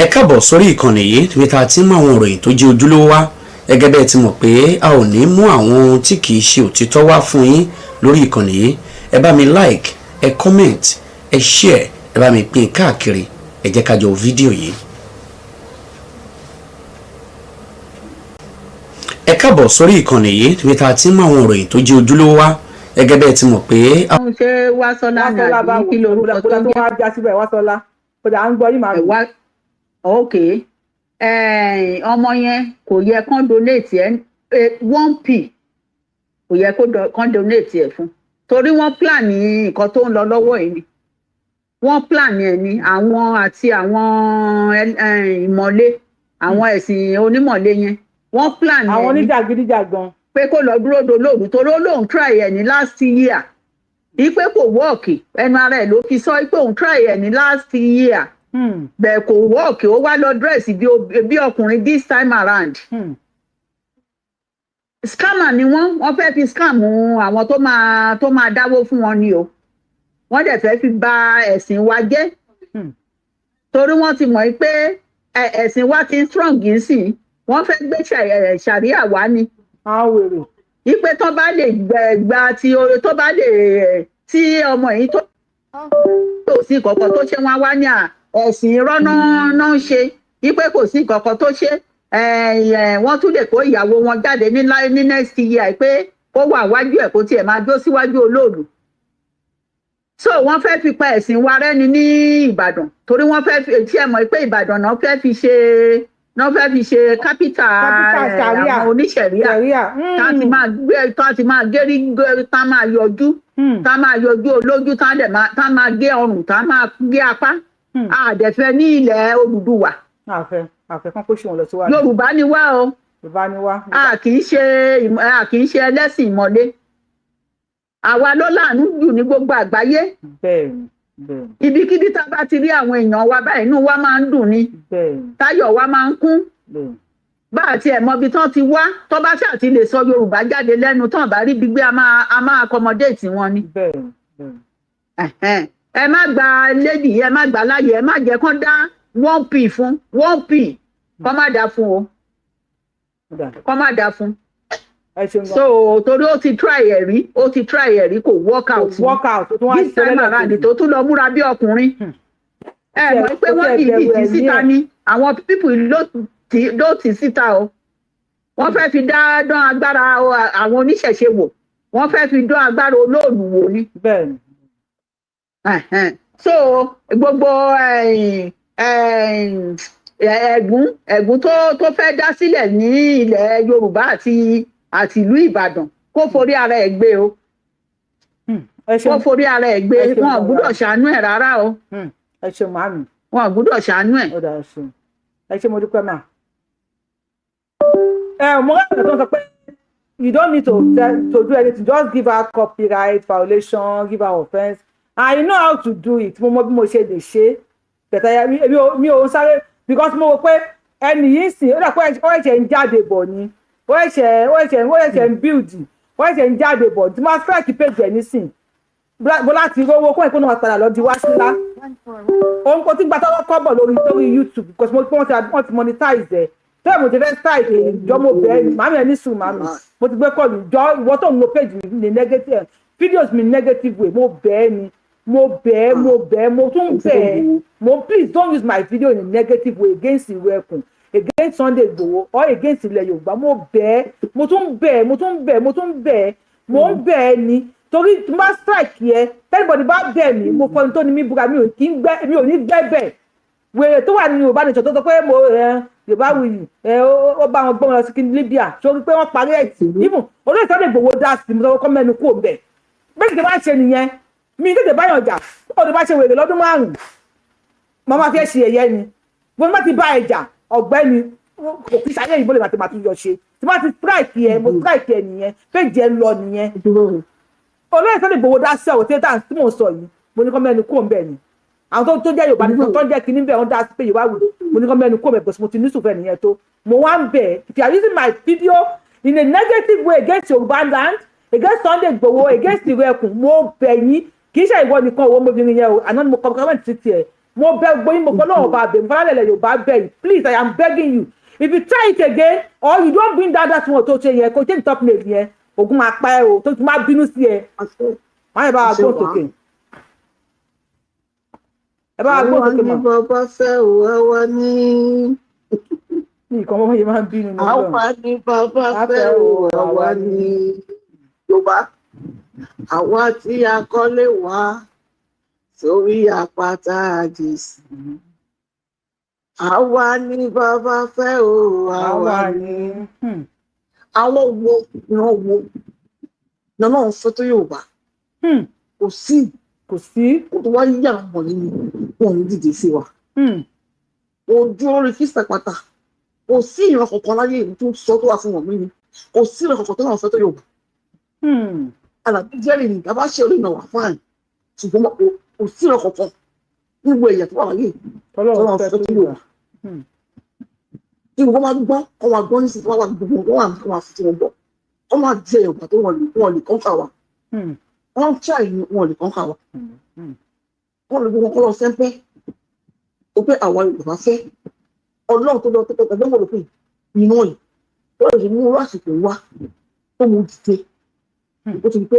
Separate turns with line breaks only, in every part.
Ẹ káàbọ̀ sórí ìkànnì yìí níbi tá a ti ń mú àwọn ìròyìn tó jẹ́ ojúlówó wá. Gẹ́gẹ́ bẹ́ẹ̀ ti mọ̀ pé a ò ní mú àwọn ohun tí kìí ṣe òtítọ́ wá fún yín lórí ìkànnì yìí. Ẹ bá mi like, ẹ comment, ẹ share, ẹ bá mi pín káàkiri. Ẹ jẹ́ ká jọ wo fídíò yìí. Ẹ káàbọ̀ sórí ìkànnì yìí níbi tá a ti ń mú àwọn ìròyìn tó jẹ́ ojúlówó wá. Gẹ́gẹ́ bẹ́ẹ̀ ti mọ̀ pé a
Ṣé Wásọ́lá ni
Wásọ́lá
àbí
báwo?
kí lorúkọ tó
Kódà
ń
tó
jẹ́?
wá já síbẹ̀, Wásọ́lá. Kódà à ń gbọ́ yín, màmí.
Ẹ wá, ok. Ọmọ yẹn kò yẹ kán donate ẹ 1p, kò yẹ kó kán donate ẹ fún, torí wọ́n plan ní nǹkan tó ń lọ lọ́wọ́ yìí ni wọ́n plan ẹ ní àwọn àti àwọn ìmọ̀le, àwọn ẹ̀sìn onímọ̀le yẹn, wọ́n plan ẹ
Àwọn
ní
oníjàgídíjàgan.
pé kó lọ dúró dolóòrù, torí ó lóun try ẹ ní last year, ipe kò work. Ẹnu ara ẹ̀ ló fi sọ pé òun try ẹ ní last year, bẹ́ẹ̀ kò work. Ó wá lọ dress bí ọkùnrin this time around. Scammer ni wọ́n. Wọ́n fẹ́ fi scam àwọn tó máa dáwó fún wọn ni o. Wọ́n dẹ̀ fẹ́ fi bà ẹ̀sìn wa jẹ́, torí wọ́n ti mọ̀ pé ẹ̀sìn wa ti ń strong yìí sí. Wọ́n fẹ́ gbé ṣàríà wá ni.
Àwọn wèrè.
Ipe tó bá lè gba ti oore, tó bá lè tí ọmọ yìí tó sí nǹkan tó ṣe, wọn wá ní à ẹ̀sìn irọ́ náà ń ṣe, ipe kò sí nǹkan tó ṣe. Wọ́n tún lè kó ìyàwó wọn jáde ní next year pé kó wà wájú ẹ̀, kó tiẹ̀ máa jó síwájú olóòlù. So wọ́n fẹ́ fi pa ẹ̀sìn wa rẹ́ni ní Ìbàdàn, torí wọ́n fẹ́ fi tí ẹ mọ̀ pé Ìbàdàn náà fẹ́ fi ṣe capital
Capital Sharia.
àwọn oníṣẹ̀ríà.
Sharia.
Tá ti máa gbé, tá ti máa gérí, tá máa yọjú, tá máa yọjú olójú, tá dẹ̀ máa, tá máa gé ọrùn, tá máa gé apá. Àdẹ̀fẹ́ ní ilẹ̀ Odùduwà.
Àfẹ àfẹ kan kó ṣe wọn lọ síwájú.
Yorùbá ni wá o.
Yorùbá ni wá.
A kì í ṣe ẹlẹ́sìn ìmọ̀le. Àwa ló láàánú jù ní gbogbo àgbáyé.
bẹ́ẹ̀ni bẹ́ẹ̀ni
Ibikíbi tá a bá ti rí àwọn èèyàn wa báyìí, inú wa máa ń dùn ni. Táyọ̀ wa máa ń kún. Bá àti ẹ̀ mọbi tán ti wá, tó bá ṣáà ti lè sọ Yorùbá jáde lẹ́nu, tán bá rí gbígbé, a máa accommodate wọn ni.
bẹ́ẹ̀ni bẹ́ẹ̀ni.
Ẹ̀hẹ́n. Ẹ má gba lady, ẹ má gbà láàyè, ẹ má jẹ́ kán dá 1p fún, 1p kán má dá fún o.
Ó dà.
Kán má dá fún.
Ẹ ṣeun gan.
So torí ó ti try ẹ̀ rí, ó ti try ẹ̀ rí, kò work out.
Work out, tó wá
This time around, tó tún lọ múra bí ọkùnrin, ẹ mọ̀ pé
Ó
wọ́n
tiẹ̀
dìídì
bẹ̀rù
tì
ẹ̀mí
síta
ẹ̀.
ni. Àwọn people ló tì síta o. Wọ́n fẹ́ fi dá dán agbára àwọn oníṣẹ̀ṣe wò, wọ́n fẹ́ fi dán agbára olóòlù wò ni. Ẹ̀hẹ́n. So gbogbo ẹ̀yìn, ẹ̀gún tó fẹ́ dá sílẹ̀ ní ilẹ̀ Yorùbá àti ìlú Ìbàdàn, kó forí ara ẹ̀ gbé o.
Ẹ
Kó
ṣeun.
forí ara ẹ̀ gbé.
Ẹ ṣeun
Wọn ò
bàbá.
gbúdọ̀ ṣàánú ẹ̀ rárá o.
Ẹ ṣeun, màmí.
Wọn ò gbúdọ̀ ṣàánú ẹ̀.
Ó dà, ẹ ṣeun, ẹ ṣe, mo dúpẹ́ mà. Ẹ mo rẹ́ ọ̀rọ̀ tó ń sọ pé you don't need to tell, to do anything, just give her copyright violation, give her offence. I know how to do it. Mo mọ bí mo ṣe lè ṣe bẹ̀tẹ̀. Mi ò sáré because mo rò pé ẹnì yìí sìn, ó dà pé ó ẹ̀ṣẹ̀ ń jáde bọ̀ ni, ó ẹ̀ṣẹ̀ ń build, ó ẹ̀ṣẹ̀ ń jáde bọ̀. Tí mo strike page ẹ̀ nísìn, bó láti rówó kó ìkóná padà lọ di wá sílá òun kò tí gba tọwọ́ kọ́bọ̀ lórí YouTube, because mo wọ́n ti monetize ẹ̀ tẹ́lẹ̀. Mo ti fẹ́ strike ìjọ, mo bẹ́ẹ̀ ni màmí ẹ̀ ní sùn. Màmí, mo ti gbé kọ́ọ̀lù ìjọ. Ìwọ tó ń lo page mi ní negative videos mi, negative way, mo bẹ́ẹ̀ ni, mo bẹ́ẹ̀, mo bẹ́ẹ̀, mo tún bẹ́ẹ̀, mo please don't use my video in a negative way against Ìwé Ẹkùn, against Sunday Igboho or against ilẹ̀ Yorùbá. Mo bẹ́ẹ̀, mo tún bẹ́ẹ̀, mo tún bẹ́ẹ̀, mo tún bẹ́ẹ̀, mo ń bẹ́ẹ̀ ni, torí tí n bá strike yẹ, anybody bá bẹ̀ mí, mo fọyín tó ní mí búra, mi ò kí ń gbẹ́, mi ò ní gbẹ́ bẹ̀. Wèrè tó wà nínú Yorùbá nìṣọ́ tó sọ pé mo Yorùbá wuyì ẹ, ó bá wọn gbọ́ wọn lọ sí Libya, sórí pé wọ́n parí ẹ̀ tì. Even olóyè Sunday Igboho dá sí, mo sọ kọ́ mẹ́nu kúrò bẹ̀. Bẹ́ẹ̀ ni bá ṣe nìyẹn, mi tètè báyọ̀ jà. Ó lè bá ṣe wèrè lọ́dún 5, mo máa fi ṣe ẹ̀yẹ ni. Mo bá ti bá ẹ jà, ọ̀gbẹ́ni, kò kí ṣayé ìbò lè máa tún yọ ṣe. Tí wọ́n ti strike ẹ, mo strike ẹ nìyẹn, péjì ẹ lọ nìyẹn. Olóyè Sunday Igboho dá sí ọ̀rọ̀ tí mò ń sọ yìí. Mo ní kọ́ mẹ́nu kúrò ńbẹ̀ ni. Àwọn tó jẹ́ Yorùbá ní tó ń jẹ́ kinní bẹ́ẹ̀, wọ́n dá sí pé Yorùbá wù. Mo ní kọ́ mẹ́nu kúrò ńbẹ̀ because mo ti ní sùfẹ́ nìyẹn tó mo wá ń bẹ̀. If you are using my video in a negative way against Yorùbá land, against Sunday Igboho, against Ìwé Ẹkùn, mo bẹ̀ yín. Kì í ṣe ìwọ nìkan, owó ọmọbìnrin yẹn o. Àná ni mo kọ comment sí tiẹ̀. Mo bẹ̀ gbóyin, mo fọlọ́wọ́ bá bẹ̀, mo fọlọ́lẹ̀ Yorùbá bẹ̀ yìí. Please, I am begging you, if you try it again or you don't bring down that one tó ṣe yẹn, kó change top name yẹn, ogun máa pa ẹ o, tó ti máa bínú sí ẹ. Má yẹ bá wa gbóhùn sókè, ẹ bá wa gbóhùn sókè mọ́.
Àwa ní bàbá fẹ́ o, àwa ní.
Ní ìkan bọ́mọ yẹn máa ń bínú ní Ọlọ́run.
Àwa ní bàbá fẹ́ o, àwa ní. Yorùbá, àwa tí a kọ́lé wa sórí àpáta Jésù. Àwa ní bàbá fẹ́ o, àwa ní. Àwọn wo ìran wo ni Ọlọ́run fẹ́ tó Yorùbá? Kò sí.
Kò sí.
Kò tó wá yíyá àwọn nínú wọn ní dìde sí wa. Ojú orí kìsà pátá. Kò sí ìran kankan láyé ìlú tó sọ tó wà fún wọn mímu. Kò sí ìran kankan tó náà fẹ́ tó Yorùbá. Àlàbí jẹ́rìí ní bàbá ṣe orí ìnáwó fáìn. Ṣùgbọ́n kò sí ìran kankan nínú ẹ̀yà tó wà láyé tó náà fẹ́ tó Yorùbá. Tí gbogbo máa gbọ́, kọ́ máa gbọ́ nísìnyí, wọ́n wà gbogbo wọn wà kọ́ máa fi tí wọ́n gbọ́. Wọ́n máa jẹ Yorùbá tó wọ́n lè kọ́ńkà wa. Wọ́n ń ṣàì ní wọn lè kọ́ńkà wa. Wọ́n lè gbogbo kọ́ lọ sẹ́ńpẹ́. Ó pé àwa Yorùbá fẹ́. Ọlọ́run tó lọ tó tẹ́tẹ́ lọ́wọ́ lópin iná yìí. Ó lè mú àsìkò wá tó mú dìde. Ó ti di pé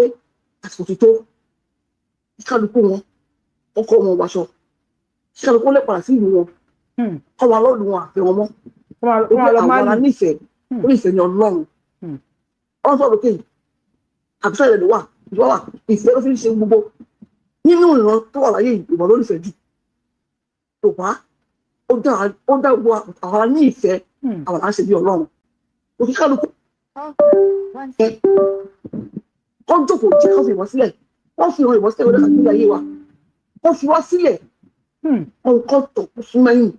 àsìkò ti tó. Kálukú wọn, wọ́n kọ́ wọn wáṣọ. Kálukú lè padà sí ìlú wọn. Kọ́ wa lọ́ọ̀lù wọn àfẹ́ wọn mọ́. Ó pé àwọn ará nífẹ̀ẹ́, ó nífẹ̀ẹ́ ní Ọlọ́run. Ọlọ́run tó lókè yìí, àbísọ̀ ìrẹ̀lẹ̀ wà, ìjọba wà, ìfẹ́ ló fi ń ṣe gbogbo. Nínú ìran tó wà láyé Yorùbá ló nífẹ̀ẹ́ jù. Yorùbá ó dá gbogbo àwọn ará ní ìfẹ́, àwọn ará ń ṣe bí Ọlọ́run. Òkè kálukú kọ́ jókòó jẹ́ kó fi ìwọ sílẹ̀. Wọ́n fi ìwọ sílẹ̀ wọlé kàkiri ayé wa. Wọ́n fi wá sílẹ̀. Wọ́n kọ́ tọ̀ fún mẹ́yìn.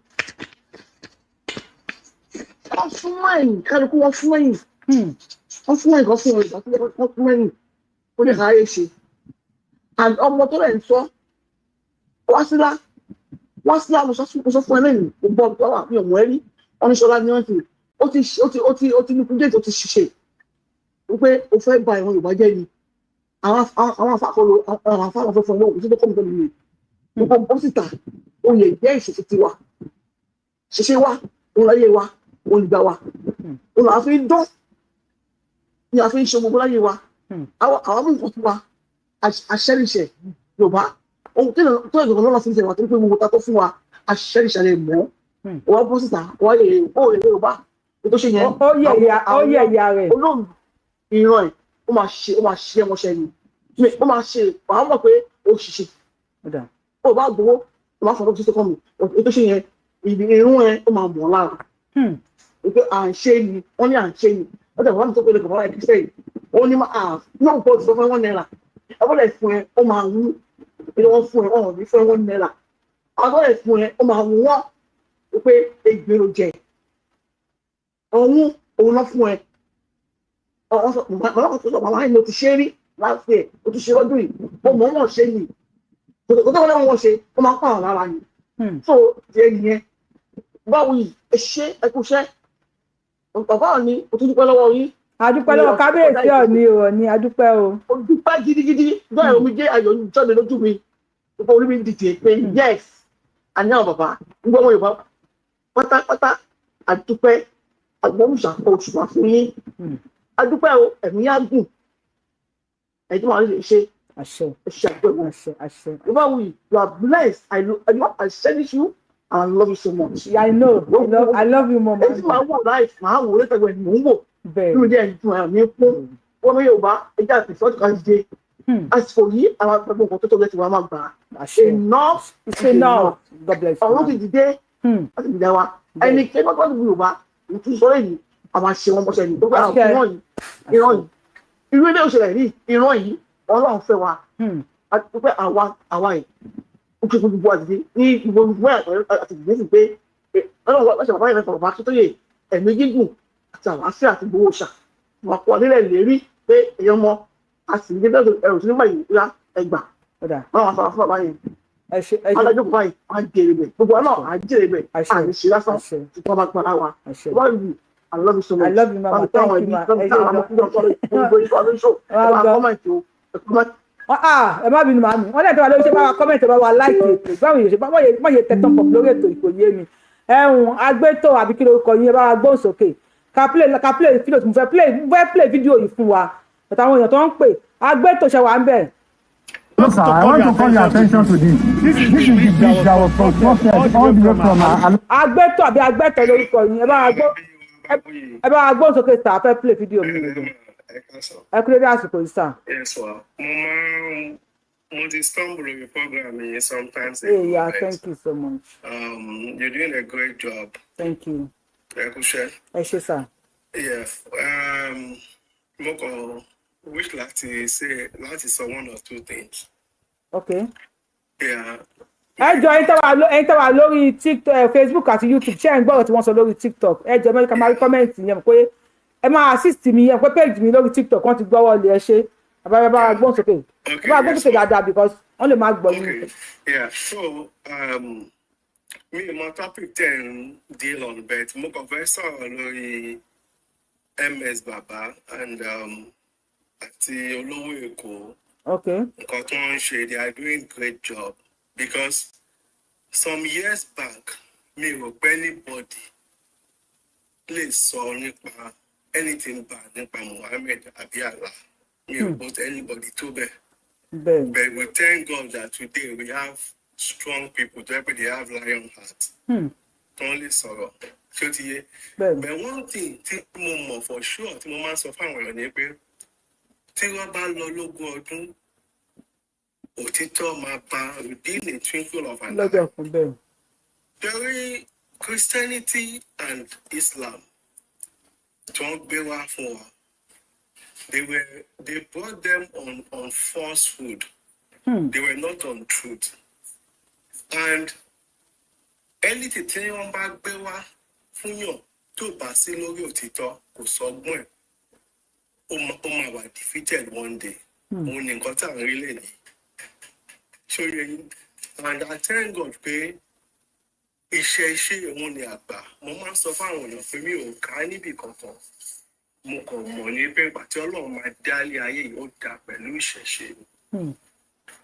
Wọ́n fún mẹ́yìn, kálukú wọ́n fún mẹ́yìn. Wọ́n fún mẹ́yìn kan fún ìwọ sílẹ̀, wọ́n fún mẹ́yìn. Ó ní káyé ṣe. And ọmọ tó lẹ̀ ń sọ, Wásílà, Wásílà mo sọ fún ẹ lẹ́yìn, gbogbo ọgbà wà mí ò mọ̀ ẹ́ rí. Oníṣọ́lá ni wọ́n ti ó ti ní kúndé tó ti ṣiṣẹ́. Wípé o fẹ́ ba ìran Yorùbá jẹ́ ni. Àwọn afákọ̀ọ́ àwọn afáwọn fẹ́ fún ọmọ òkú tó kọ́ mi pẹ̀lú mi. Gbogbo bó síta, oyè jẹ́ ìṣẹ̀ṣẹ̀ tiwa. Ṣẹṣẹ wa, òun láyé wa, òun ìgbà wa. Òun là fi ń dán. Ni a fi ń ṣe gbogbo láyé wa. Àwọn mú nǹkan tiwa, àṣẹ́rìṣẹ̀ Yorùbá. Ohun tó ìgbàgbọ́ lọ́nà fún ìṣẹ̀wà tó ń pè gbogbo ta tó fún wa, àṣẹ́rìṣẹ̀ lè mọ́. Wọ́n bó síta, wọ́n lè Yorùbá. Tó ṣe yẹn.
Ó yẹ ìyá rẹ̀.
Olóògùn ìran ẹ̀, ó máa ṣe ẹmọṣẹ́ ni. Ó máa ṣe, wàá mọ̀ pé ó ṣiṣẹ́. Ó bá gbowó, ó máa fọwọ́ tó kọ́ mi. Ètò ṣe yẹn, ìrún ẹ, ó máa mọ̀ lára. Wípé à ń ṣe ni, wọ́n ní à ń ṣe ni. Wọ́n tẹ̀ wọ́n tó pé lè kọ̀ọ̀bá ẹ̀ kíṣẹ́ yìí. Ó ní máa náà pọ̀ jù fún ₦1. Ẹ̀fọ́ lẹ̀ fún ẹ, ó máa wú. Ilé wọn fún ẹ, wọn ò ní fún ẹ ₦1. Àwọn lẹ̀ fún ẹ, ó máa wú wọ́n. Wípé ègbè ló jẹ. Ọ̀hún òun lọ fún ẹ. Màmá kan tó sọ, màmá yìí mo ti ṣe rí láti ẹ̀, o ti ṣe lọ́dún yìí, mo mọ̀ wọ́n ṣe ni. Kò tó wọ́n wọ́n ṣe, ó máa ń pààrọ̀ lára ni. So, ti ẹ nìyẹn. Báwo yìí, ẹ ṣe ẹ kú iṣẹ́. Bàbá mi, mo tún dúpẹ́ lọ́wọ́ yín.
A dúpẹ́ lọ́wọ́ kábíyèsí Ọọ̀ni Ọọ̀ni, a dúpẹ́ o.
Mo dúpẹ́ gidigidi, bẹ́ẹ̀ omi jẹ́ ayọ̀ jáde lójú mi. Gbogbo orí mi dìde pé yes, àní àwọn bàbá, gbogbo ọmọ Yorùbá pátápátá, a dúpẹ́, àgbọ̀mùsà òṣùpá fún yín. A dúpẹ́ o, ẹ̀mí á gùn. Ẹ̀jẹ̀ máa ń lè ṣe.
Àṣẹ.
Àṣẹ àgbẹ̀wò.
Àṣẹ àṣẹ.
Yorùbá wuyì, you are blessed. I cherish you and I love you so much.
Yeah, I know. I love you more.
Èyí tí màá wò láì máa wò lẹ́tẹ̀gbẹ̀ mò ń wò.
Bẹ́ẹ̀.
Nínú díẹ̀ ìtumọ̀ àmì kún. Wọ́n mi Yorùbá ẹja àti ìfọ́jú kan ṣe. Àsìkò yìí àwọn àgbẹ̀gbọ̀n kan tó tó lẹ́tì wa máa gbà.
Àṣẹ.
Enough
It's enough. God bless you.
Ọ̀run ti dìde. Láti dìde wa. Ẹni kí wọ́n tó Yorùbá ìtúsọ́rọ̀ yìí àwọn àṣẹ wọn bọ́ṣẹ́ ni. Gbogbo àwọn ìran yìí. Ìran yìí. Irú ilé òṣèlè yìí, ìran yìí, Ọlọ́run fẹ́ wa. Pé àwa yìí, ó kí gbogbo àdìdí ní gbogbo àti ìdílé sí pé Ọlọ́run wá ṣe bàbá yẹn fẹ́ bàbá tó tó yẹ ẹ̀mí gígùn àti àlàáfíà àti gbowó ṣà. Wà kọ́ nílẹ̀ lérí pé èèyàn mọ a sì ní bẹ́ẹ̀ ẹrù sí nígbà yìí rá ẹgbà. Wọ́n wá sọ fún bàbá yẹn. Adájọ́ bàbá yìí, á jèrè bẹ̀. Gbogbo náà á jèrè bẹ̀. À ní ṣe lásán. Ṣùgbọ́n bá gbára wa. Wọ́n yìí, I love you so much.
I love you, mama. Thank you, ma. Ẹ má bínú màmí, wọ́n lẹ́yìn tó wà lórí iṣẹ́, bá wa comment, bá wa like ètò. Báwo yóò ṣe wọ́n yẹ tẹ̀tàn pọ̀ lórí ètò ìkòyé mi. Ẹ̀hún agbétò àbí kí lórúkọ yín? Ẹ bá wa gbóhùn sókè ká play fídíò tí mo fẹ́ play fídíò yìí fún wa, àtàwọn èèyàn tó ń pè. Agbétò, ṣe wà ń bẹ̀?
No, sir, I want to call your attention to this. This is the bridge that was constructed all the way from
Agbétò àbí agbẹ́tọ̀ lórúkọ yín? Ẹ bá wa gbóhùn sókè sir, fẹ́ play fídíò mi. Ẹ kúrò ní àsìkò yìí sir.
Yes, well, mo máa ń mo ti stumble on your program yìí sometimes ago.
Hey, yeah,
but,
thank you so much.
You're doing a great job.
Thank you.
Ẹ kú iṣẹ́.
Ẹ ṣé sir.
Yeah, mo kàn wish láti say, láti sọ one or two things.
Okay.
Yeah.
Ẹ jọ, ẹ̀yin tẹ́ wà lórí TikTok, Facebook àti YouTube, ṣé ẹ ń gbọ́rọ̀ tí wọ́n sọ lórí TikTok? Ẹ jọ, mẹ́ríkà máa rí comment yẹn pé ẹ máa assist mi yẹn pé page mi lórí TikTok, wọ́n ti gbọ́wọ́ lé. Ẹ ṣe àbáyọ, bá wa gbóhùn sókè.
Okay,
bá wa gbóhùn
yes,
sókè dáadáa because wọ́n lè máa gbọ́ yín.
Okay. Yeah. So, mi ò mọ topic tẹ̀ ń deal on, but mo kàn fẹ́ sọ̀rọ̀ lórí MS Baba and àti Olówó Èkó. Nǹkan tó ń ṣe, they are doing great job, because some years back, mi ò pé anybody lè sọ nípa anything bad nípa Muhammad àbí Allah. Mi ò put anybody tó bẹ́ẹ̀. But we thank God that today we have strong people tó yẹ pé they have lion heart tó ń lè sọ̀rọ̀. Ṣé ó ti yé?
Bẹ́ẹ̀ni.
But one thing tí mo mọ̀ for sure, tí mo máa ń sọ fáwọn èèyàn, ni pé tí wọ́n bá lọ lógún ọdún, òtítọ́ máa bá within a twinkle of an eye.
Lọ́jọ́ kan, bẹ́ẹ̀ni.
Torí Christianity and Islam tí wọ́n gbé wá fún wa, they brought them on falsehood. They were not on truth. And anything tí wọ́n bá gbé wá fún yàn tó bá sí lórí òtítọ́, kò sọgbọ́n ẹ̀, ó máa wà defeated one day. Òun ni nǹkan tí à ń rí lè ní. Ṣó yé yín? And I thank God pé iṣẹ́ òun ni àgbà. Mo máa ń sọ fáwọn èèyàn pé mi ò ká níbì kankan. Mo kàn mọ̀ ní pé ìgbà tí Ọlọ́run máa dálé ayé yìí, ó dá pẹ̀lú ìṣẹ̀ṣe ni.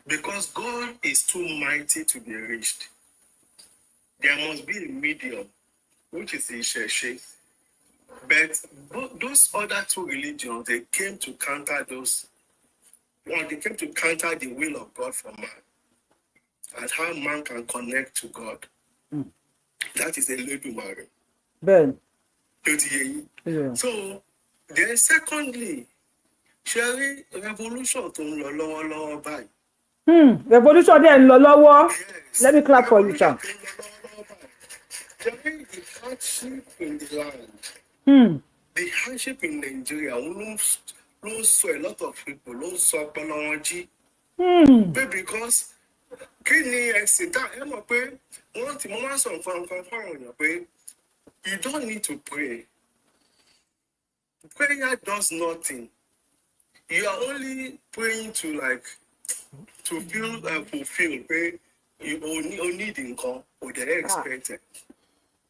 Because God is too mighty to be reached, there must be a medium, which is ìṣẹ̀ṣe. But those other two religions, they came to counter those. Well, they came to counter the will of God for man and how man can connect to God. That is Elédùmarè. Tó ti yé yín?
Yeah.
So, then secondly, ṣe rí revolution tó ń lọ lọ́wọ́lọ́wọ́ báyìí.
Revolution dẹ̀ ń lọ lọ́wọ́.
Yes.
Let me clap for you, sir.
Revolution tó ń lọ lọ́wọ́lọ́wọ́ báyìí. Ṣe rí the hardship in the land, the hardship in Nigeria, òun ló ń sọ a lot of people, ló ń sọ ọpọlọ wọn jí. Pé because kí ni ẹ̀sìn tá ẹ mọ̀ pé wọ́n ti, mo máa ń sọ nǹkan kan fáwọn èèyàn pé you don't need to pray. Prayer does nothing. You are only praying to like to feel fulfilled pé you o need nǹkan, o dẹ̀ expect it.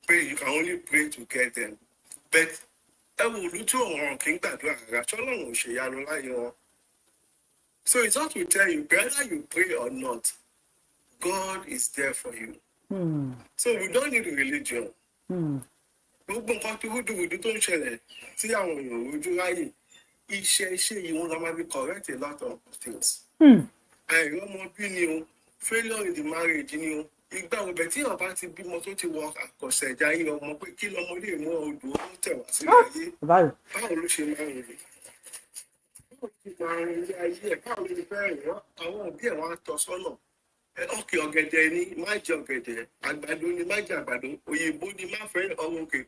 Pé you can only pray to get them. But ẹ wo ìlú tí òun kì í gbàdúrà rárá, ṣọlọ́run ò ṣèyanu láyé wọn. So it's not to tell you whether you pray or not, God is there for you. So we don't need religion. Gbogbo nǹkan tó rúdurùdu tó ń ṣẹlẹ̀ tí àwọn èèyàn rojú ráyè, iṣẹ́ yìí wọn la máa fi correct a lot of things. Àìrọ́mọ bí ni o, failure in the marriage ni o, ìgbà wo bẹ̀ tí ọba ti bímọ tó ti wọ àkọsẹ̀jáyé ọmọ pé kí lọmọ lè mú odò ó tẹ̀ wá sílé ayé,
Báyìí.
báwo ló ṣe máa ń rìn? Báwo ló ṣe máa ń rìn ilé ayé ẹ̀? Báwo ló ṣe fẹ́ rìn wọ́n? Àwọn òbí ẹ̀ wọ́n á tọ́ sọ́nà. Ọkẹ́ ọ̀gẹ̀dẹ̀ ni má jẹ ọ̀gẹ̀dẹ̀, àgbàdo ni má jẹ àgbàdo, òyìnbó ni má fẹ́ ọmọ òkè,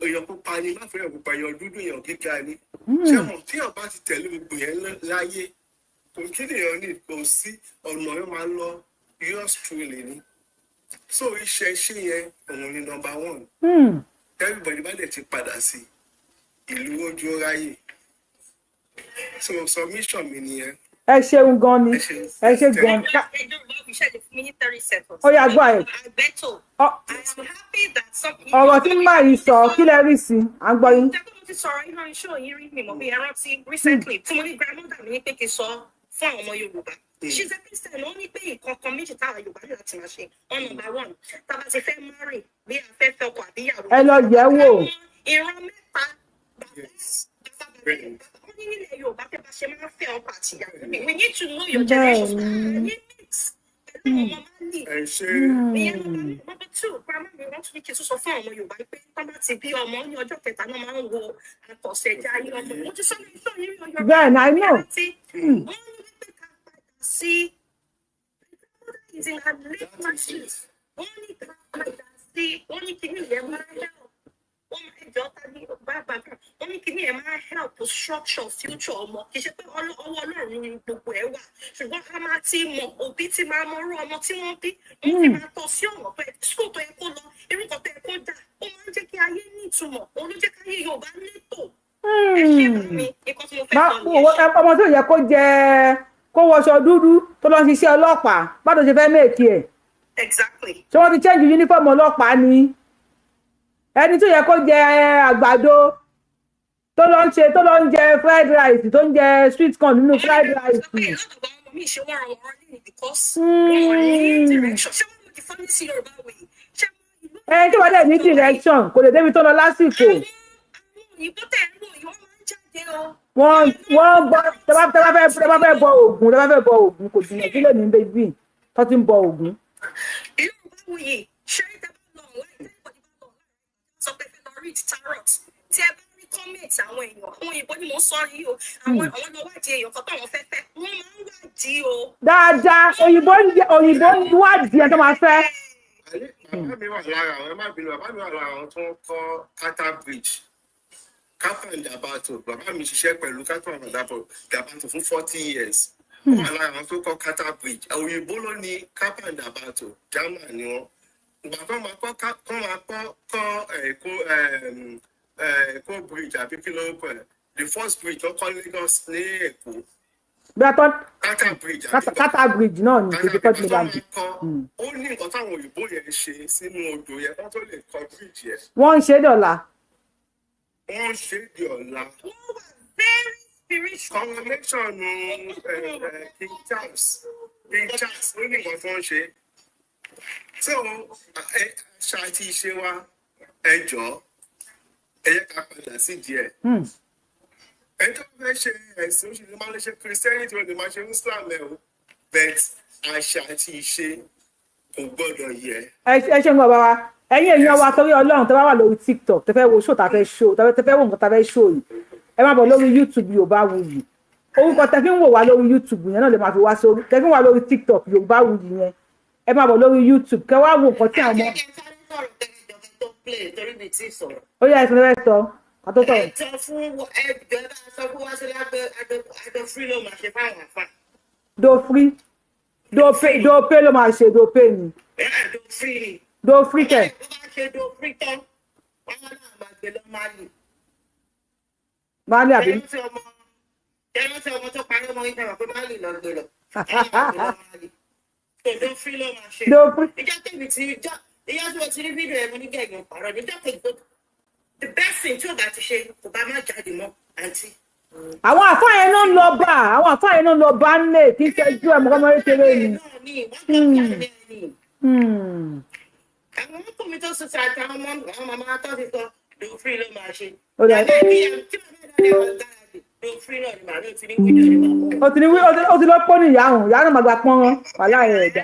èèyàn pupa ni má fẹ́ èèyàn pupa, èèyàn dúdú, èèyàn gíga ni. Ṣé mọ̀ tí ọba ti tẹ̀lé gbogbo yẹn láyé, kò kí nìyẹn ní, kò sí ọ̀nà yẹn máa lọ, yours truly ni. So iṣẹ́ yẹn òun ni number one. Everybody bá dẹ̀ ti padà sí ìlú ojú ráyè. So submission mi nìyẹn.
Ẹ ṣeun gan ni.
Ẹ ṣeun.
Ẹ ṣe gan.
Ó
Ó yá, go ahead.
Alberto, I am happy that some.
Ọ̀rọ̀ tí máa yìí sọ, kí lẹ rí sí i? À ń gbọ́ yín.
Jẹ́ pé mo ti sọ̀rọ̀ iná iṣẹ́ òyìn rí mi mọ̀ bí ẹ rántí recently tí mo ní grandmother mi ní pé kí n sọ fún àwọn ọmọ Yorùbá. She's a Christian. Ó ní pé nǹkan kan méjì táwa Yorùbá ní láti máa ṣe. One, number one, tá a bá ti fẹ́ marry, bí a fẹ́ fẹ́ ọkọ àbí ìyàwó,
Ẹ lọ yẹ̀ wò.
Ìran mẹ́ta, bàbá bàbá bàbá. Ó ní nílẹ̀ Yorùbá, pé bá ṣe máa ń fẹ́ ọkọ àti ìyàwó, we need to know your generations. Ní mix pẹ̀lú àwọn ọmọ Mali.
Ẹ ṣe.
Ìyẹn number two. Grandma mi, wọ́n tún ní kí n tún sọ fún àwọn ọmọ Yorùbá pé tọ́ bá ti bí ọmọ, ní ọjọ́ kẹta náà máa ń wo àkọsẹ̀jáyé ọmọ. Mo ti sọ ní sọ ní Yorùbá.
Bẹ́ẹ̀ ni, I know.
Tí wọ́n ní wípé ká padà sí is in her late 90s. Wọ́n ní ká padà sí, wọ́n ní kíní yẹn máa help, wọ́n máa jọ ta ní bàbá, wọ́n ní kíní yẹn máa help structure future ọmọ. Kì í ṣe pé ọwọ́ Ọlọ́run ni gbogbo ẹ̀ wà, ṣùgbọ́n a máa ti mọ̀, òbí ti máa mọ irú ọmọ tí wọ́n bí, wọ́n ti máa tọ́ sí ọ̀nà tó yẹ, school tó yẹ kó lọ, irú nǹkan tó yẹ kó dà. Ó máa ń jẹ́ kí ayé ní ìtumọ̀, òun ló jẹ́ káyé Yorùbá létò. Ẹ ṣe bá mi, nǹkan tí mo fẹ́ sọ nìyẹn.
Ọmọ tó yẹ kó jẹ kó wọṣọ dúdú tó lọ ń ṣiṣẹ́ ọlọ́pàá, báwo ṣe fẹ́ make ẹ̀?
Exactly.
Ṣé wọ́n ti change uniform ọlọ́pàá ni? Ẹni tó yẹ kó jẹ àgbàdo tó lọ ń ṣe, tó lọ ń jẹ fried rice, tó ń jẹ sweet corn nínú fried rice.
Pé lọ́dọ̀ àwọn ọmọ mi ṣe wọ́n ra wọn lẹ́yìn because wọn ò ní direction. Ṣé wọ́n mú the funny sí Yorùbá way? Ṣé wọ́n ìlú
Ẹni tí wọ́n dẹ̀ ní direction kò lè débi tó lọ lásìkò.
Àwọn òyìnbó tẹ̀ ń wò yìí, wọ́n máa ń jáde o.
Wọ́n gbọ́, tẹ́ bá fẹ́ bọ Ògún, tẹ́ bá fẹ́ bọ Ògún, kò jìnnà sílẹ̀ ní bébí tó ti ń bọ Ògún.
Yorùbá wuyì, ṣé tẹ́ bá lọ online, tẹ́ bá lọ online, sọ pé fẹ́ lọ read tarot, tí ẹ bá rí comment àwọn èèyàn, àwọn òyìnbó ni mò ń sọ yìí o, àwọn lọ wádìí èèyàn kan táwọn fẹ́ fẹ́, wọ́n máa ń wádìí o.
Dáadáa, òyìnbó ń òyìnbó ń wádìí ẹ tó máa fẹ́.
Bàbá mi wà lára àwọn, ẹ má bínú, bàbá mi wà lára àwọn tó ń kọ́ Carter Bridge, Carter and Dabato. Bàbá mi ṣiṣẹ́ pẹ̀lú Carter and Dabato fún 40 years. Ó wà lára àwọn tó kọ́ Carter Bridge. Òyìnbó ló ní Carter and Dabato, German ni wọ́n. Ìgbà tó máa kọ́ tó máa kọ́ Èkó, Èkó bridge àbí kí ló kọ́ ẹ̀, the first bridge tó kọ́ Lagos ní Èkó.
Bí a tọ́
Carter Bridge àbí
Carter Bridge náà ní kejì third mainland.
Kọ́ ó ní nǹkan táwọn òyìnbó yẹn ṣe sínú odò yẹn kó tó lè kọ́ bridge yẹn.
Wọ́n ń ṣe dọ̀la.
Wọ́n ṣe é di ọ̀la.
Wọ́n wà very spiritual.
Coronation King Charles, King Charles, ó ní nǹkan tó ń ṣe. So àṣà àti ìṣe wa, ẹ jọ̀ọ́, ẹ yẹ ká padà sí díẹ̀. Ẹni tó fẹ́ ṣe ẹ̀sìn, ó ṣe lè máa lè ṣe Christianity, ó lè máa ṣe Islam ẹ̀ o, but àṣà àti ìṣe kò gbọ́dọ̀ yẹ.
Ẹ ṣe ń gbọ́ bàbá wa. Ẹ̀yin èèyàn wa, torí Ọlọ́run, tẹ́ bá wà lórí TikTok, tẹ́ fẹ́ wo show, tá fẹ́ show, tẹ́ fẹ́ wo nǹkan tá fẹ́ show yìí, ẹ máa bọ̀ lórí YouTube Yorùbáwùyí. Orúkọ tẹ́ fi ń wò wá lórí YouTube yẹn náà lè máa fi wá sórí tẹ́ fi ń wà lórí TikTok Yorùbáwùyí yẹn. Ẹ máa bọ̀ lórí YouTube kẹ́ wá wo nǹkan tí àwọn
Ẹ jẹ́ sáré sọ̀rọ̀ kẹ́kẹ́ tó play torí mi ti sọ̀rọ̀.
Ó yá, ẹ̀sìn fẹ́ sọ ká tó sọ̀rọ̀.
Ẹ sọ fún ẹ jọ, ẹ bá sọ fún Wásílà pé àjọ free ló máa ṣe fáwọn àfa.
Do free, do pay, do pay ló máa ṣe, do pay ni.
Ẹ àjọ free ni.
Do free kẹ.
Tó bá ṣe do free tán, wọn náà máa gbé lọ Mali.
Máa ní àbí.
Ẹ rántí ọmọ tó parí ọmọ yìí kan pé Mali lọ gbé lọ. Ẹ máa gbé lọ Mali. Tó do free ló máa ṣe.
Do free.
Ìjọ tèmi ti ìjọ ìyá tí mo ti rí fídíò ẹ̀, mo ní gẹ̀gẹ̀ pàrọ̀ níjọ́ kejì tó the best thing tí ò bá ti ṣe, kò bá má jáde mọ́, àǹtí.
Àwọn àfáà yẹn náà ń lọ bá, àwọn àfáà yẹn náà ń lọ bá ń lè kí n ṣẹ́jú ẹ̀ mọ́kànmọ́ kékeré ni.
Náà ni wọ́n jọ jáde ní àwọn ọmọkùnrin tó sọ àti àwọn ọmọ àwọn màmá tó ti sọ, do free ló máa ṣe.
Ó dà.
Bàbá bí i tí màmá ìdáde wọn gbáradì, do free náà ni màá ní ti ní wíńdò ni màá.
Ó ti ní wí, ó ti lọ pọ́ ní ìyá òun, ìyá náà máa gba pọ́nrán wàhálà ẹ̀ ẹ̀dá.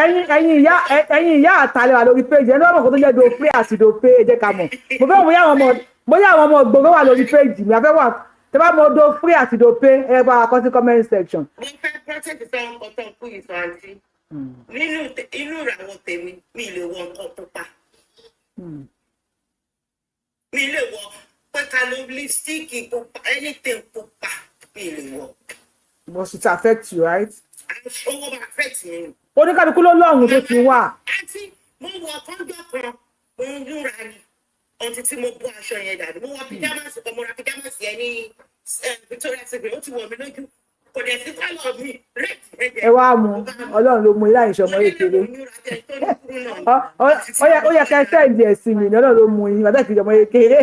Ẹ̀yin ìyá àtàlẹ́ wà lórí page ẹni wọ́n mọ̀ kó tó jẹ́ do free àti do pay, ẹ jẹ́ ká mọ̀. Mo fẹ́ bóyá àwọn ọmọ, bóyá àwọn ọmọ gbogbo wà lórí page mi àfẹ́ wà. Tẹ́ bá mọ do free àti do pay, ẹ bá wa kọ sí comment section.
Mo fẹ́ protect sọ nǹkan tó ń kú yìí sọ, àǹtí. Nínú inú ìràwọ̀ tèmi, mi lè wọ nǹkan pupa. Mi lè wọ pé ká ló lipstick pupa, anything pupa, mi lè wọ.
But it affect you, right?
Owó máa affect mi.
Oníkálukú ló lọ́rùn tó ti wà.
Àǹtí, mo wọ kọ́ńdọ̀ kan, mo ń múra ni ọtí tí mo bọ́ aṣọ yẹn dànù. Mo wọ pyjamas kan, mo ra pyjamas yẹn ní Victoria Secret, ó ti wọ̀ mí lójú, kò dẹ̀ sí colour mi red.
Ẹ wá mu, Ọlọ́run ló mú ilé àìsàn ọmọ kékeré. Ó yẹ ká send ẹ̀ sí mi ní. Ọlọ́run ló mú yín bàtà kìí ọmọ kékeré.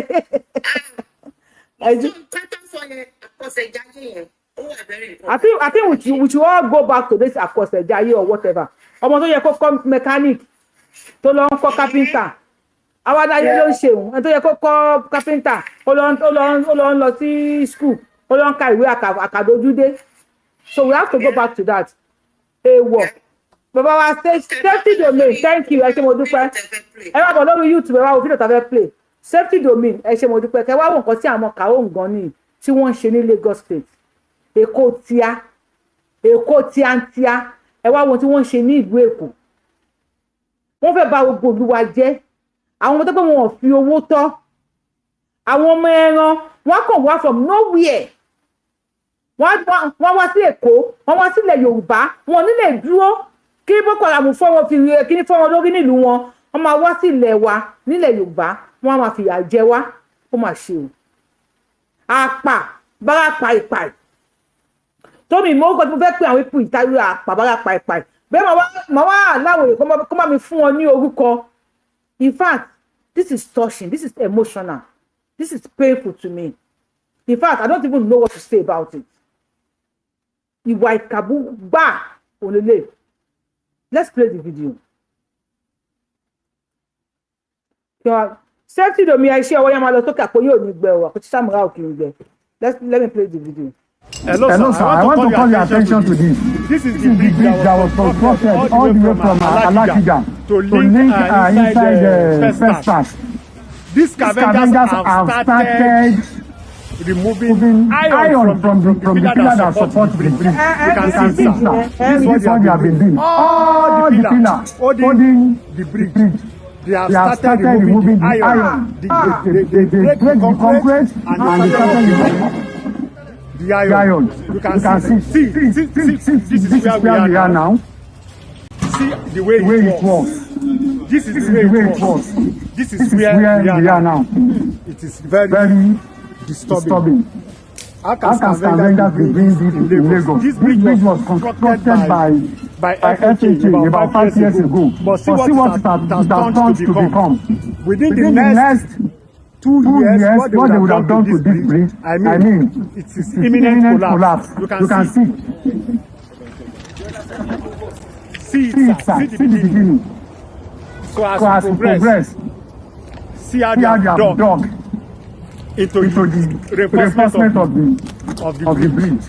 Kátó sọ yẹn, àkọsẹ̀jáyé yẹn. Ó wà very
I think we should all go back to this àkọsẹ̀jayé or whatever. Ọmọ tó yẹ kó kọ́ mechanic tó lọ ń kọ́ carpenter, awádáyé ló ń ṣe òun. Ẹni tó yẹ kó kọ́ carpenter, ó lọ ń lọ sí school, ó lọ ń ka ìwé àkàdójúdé. So we have to go back to that. Èèwọ̀ bàbá wa, safety domain, thank you, ẹ ṣé, mo dúpẹ́. Ẹ wá bọ̀ lórí YouTube, ẹ wá wo fídíò tá a fẹ́ play. Safety domain, ẹ ṣé, mo dúpẹ́. Kẹ wá wo nǹkan tí àwọn kàó nǹkan ní tí wọ́n ń ṣe ní Lagos State, Èkó tíá, Èkó tíátíá. Ẹ wá wo tí wọ́n ń ṣe ní ìlú Èkó. Wọ́n fẹ́ bà gbogbo ìlú wa jẹ́. Àwọn ọmọ tó pé wọn ò fi owó tọ́, àwọn ọmọ ẹran, wọ́n kàn wá from nowhere, wọ́n wá sí Èkó, wọ́n wá sílẹ̀ Yorùbá, wọn ò ní lè dúró kí Boko Haram fọ́ wọn, fi kíní fọ́ wọn lórí nílùú wọn. Wọ́n máa wá sí ilẹ̀ wa nílẹ̀ Yorùbá, wọ́n á máa fìyà jẹ wá. Ó máa ṣe o. Àpà bára pàìpàì tómi ìmọ̀ orúkọ tí mo fẹ́ pè àwọn ipò ìtayọ, àpà bára pàìpàì bẹ́ẹ̀. Màá wá láwọn èèyàn kó má mi fún wọn ní orúkọ. In fact, this is touching, this is emotional, this is painful to me. In fact, I don't even know what to say about it. Ìwà ìkàbú gbà òlélẹ̀. Let's play the video. Safety domi, ẹ ṣe ọwọ́ yẹn máa lọ sókè, àpò yóò ní gbẹ o, àpò tíṣà mìíràn ò kì í gbẹ. Let me play the video.
Hello,
Hello, sir. I want to call your attention to this.
This is
This is the bridge that was constructed all the way from Alakija
to
to
link
link
inside
inside
Festac.
Festac.
These
Scavengers
scavengers
have
have started
started
removing
moving
iron from the pillar that
support
supports
the
the bridge.
bridge.
You
You
can
can
see,
see,
sir.
sir.
This
This
is
is what they have been doing.
All
All
the
the
pillars
pillars
holding
holding
the
the
bridge,
bridge,
they have
they have
started
started
removing
removing
the
the
iron.
iron.
They
They
break
break
the
the
concrete
concrete
and
and
they
they
started
started
removing
removing
the
the
iron.
iron.
You
You
can
can
see,
see,
see, see,
see,
see,
see,
this
this
is where we are now.
now.
See the way
The way
it
it
was.
was.
This is
This
the
is
way
the way
it
it
was.
was.
This is
This is
where
where
we are
we are
now.
now.
It is very
Very
disturbing.
disturbing.
How can
How can
scavengers
scavengers
be
be
bringing
bringing
this in
this in
Lagos?
Lagos?
This
This
bridge
bridge
was
was
constructed
constructed
by
by
FHA
FHA
about
about
5
5
years
years
ago.
ago.
But see
But
what
see
it
what
has,
it has,
it has
it has
turned to
turned to
become.
become.
Within the
Within the
next
next
2
2
years,
years,
what they
what
would
they
have
would have
done
done
to
to
this
this
bridge,
bridge,
I
I
mean,
mean,
it is
it is
imminent
imminent
collapse.
collapse.
You
You
can
can
see,
see,
see it,
see
sir,
it, sir,
see the
see the
beginning.
beginning.
So as
So
we
as we
progress,
progress,
see how
see
they
how
have
they have
dug
dug
into
into
the
the
reinforcement
reinforcement
of the
of the
bridge.
bridge.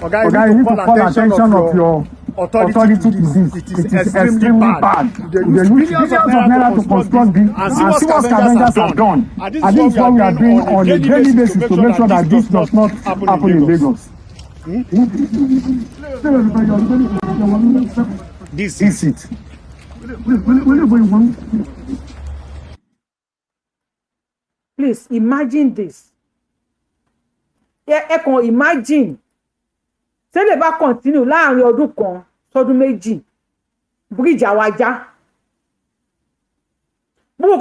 Oga, you
Oga,
need
you
to
need to
call
call
attention
attention
of
of
your
your
authority
authority
to
to
this.
this.
It is
It is
extremely
extremely
bad.
bad.
They
They
use
use
billions
billions
of
of
naira
naira
to
to
construct
construct
this
this
and see
and
what
see what
scavengers
scavengers
have
have
done.
done.
And this
And
is
this is
what
what
we
we
are
are
doing
doing
on a
on a
daily
daily
basis to
basis
make
to
sure
make
that
sure
this
that this
does
does
not
not
happen in
happen in
Lagos.
Lagos.
This
This it.
Please imagine this. Ẹ kàn imagine, tẹ́lẹ̀ bá continue láàrin ọdún kan sọdún 2, bíríìjì àwa já. Gbogbo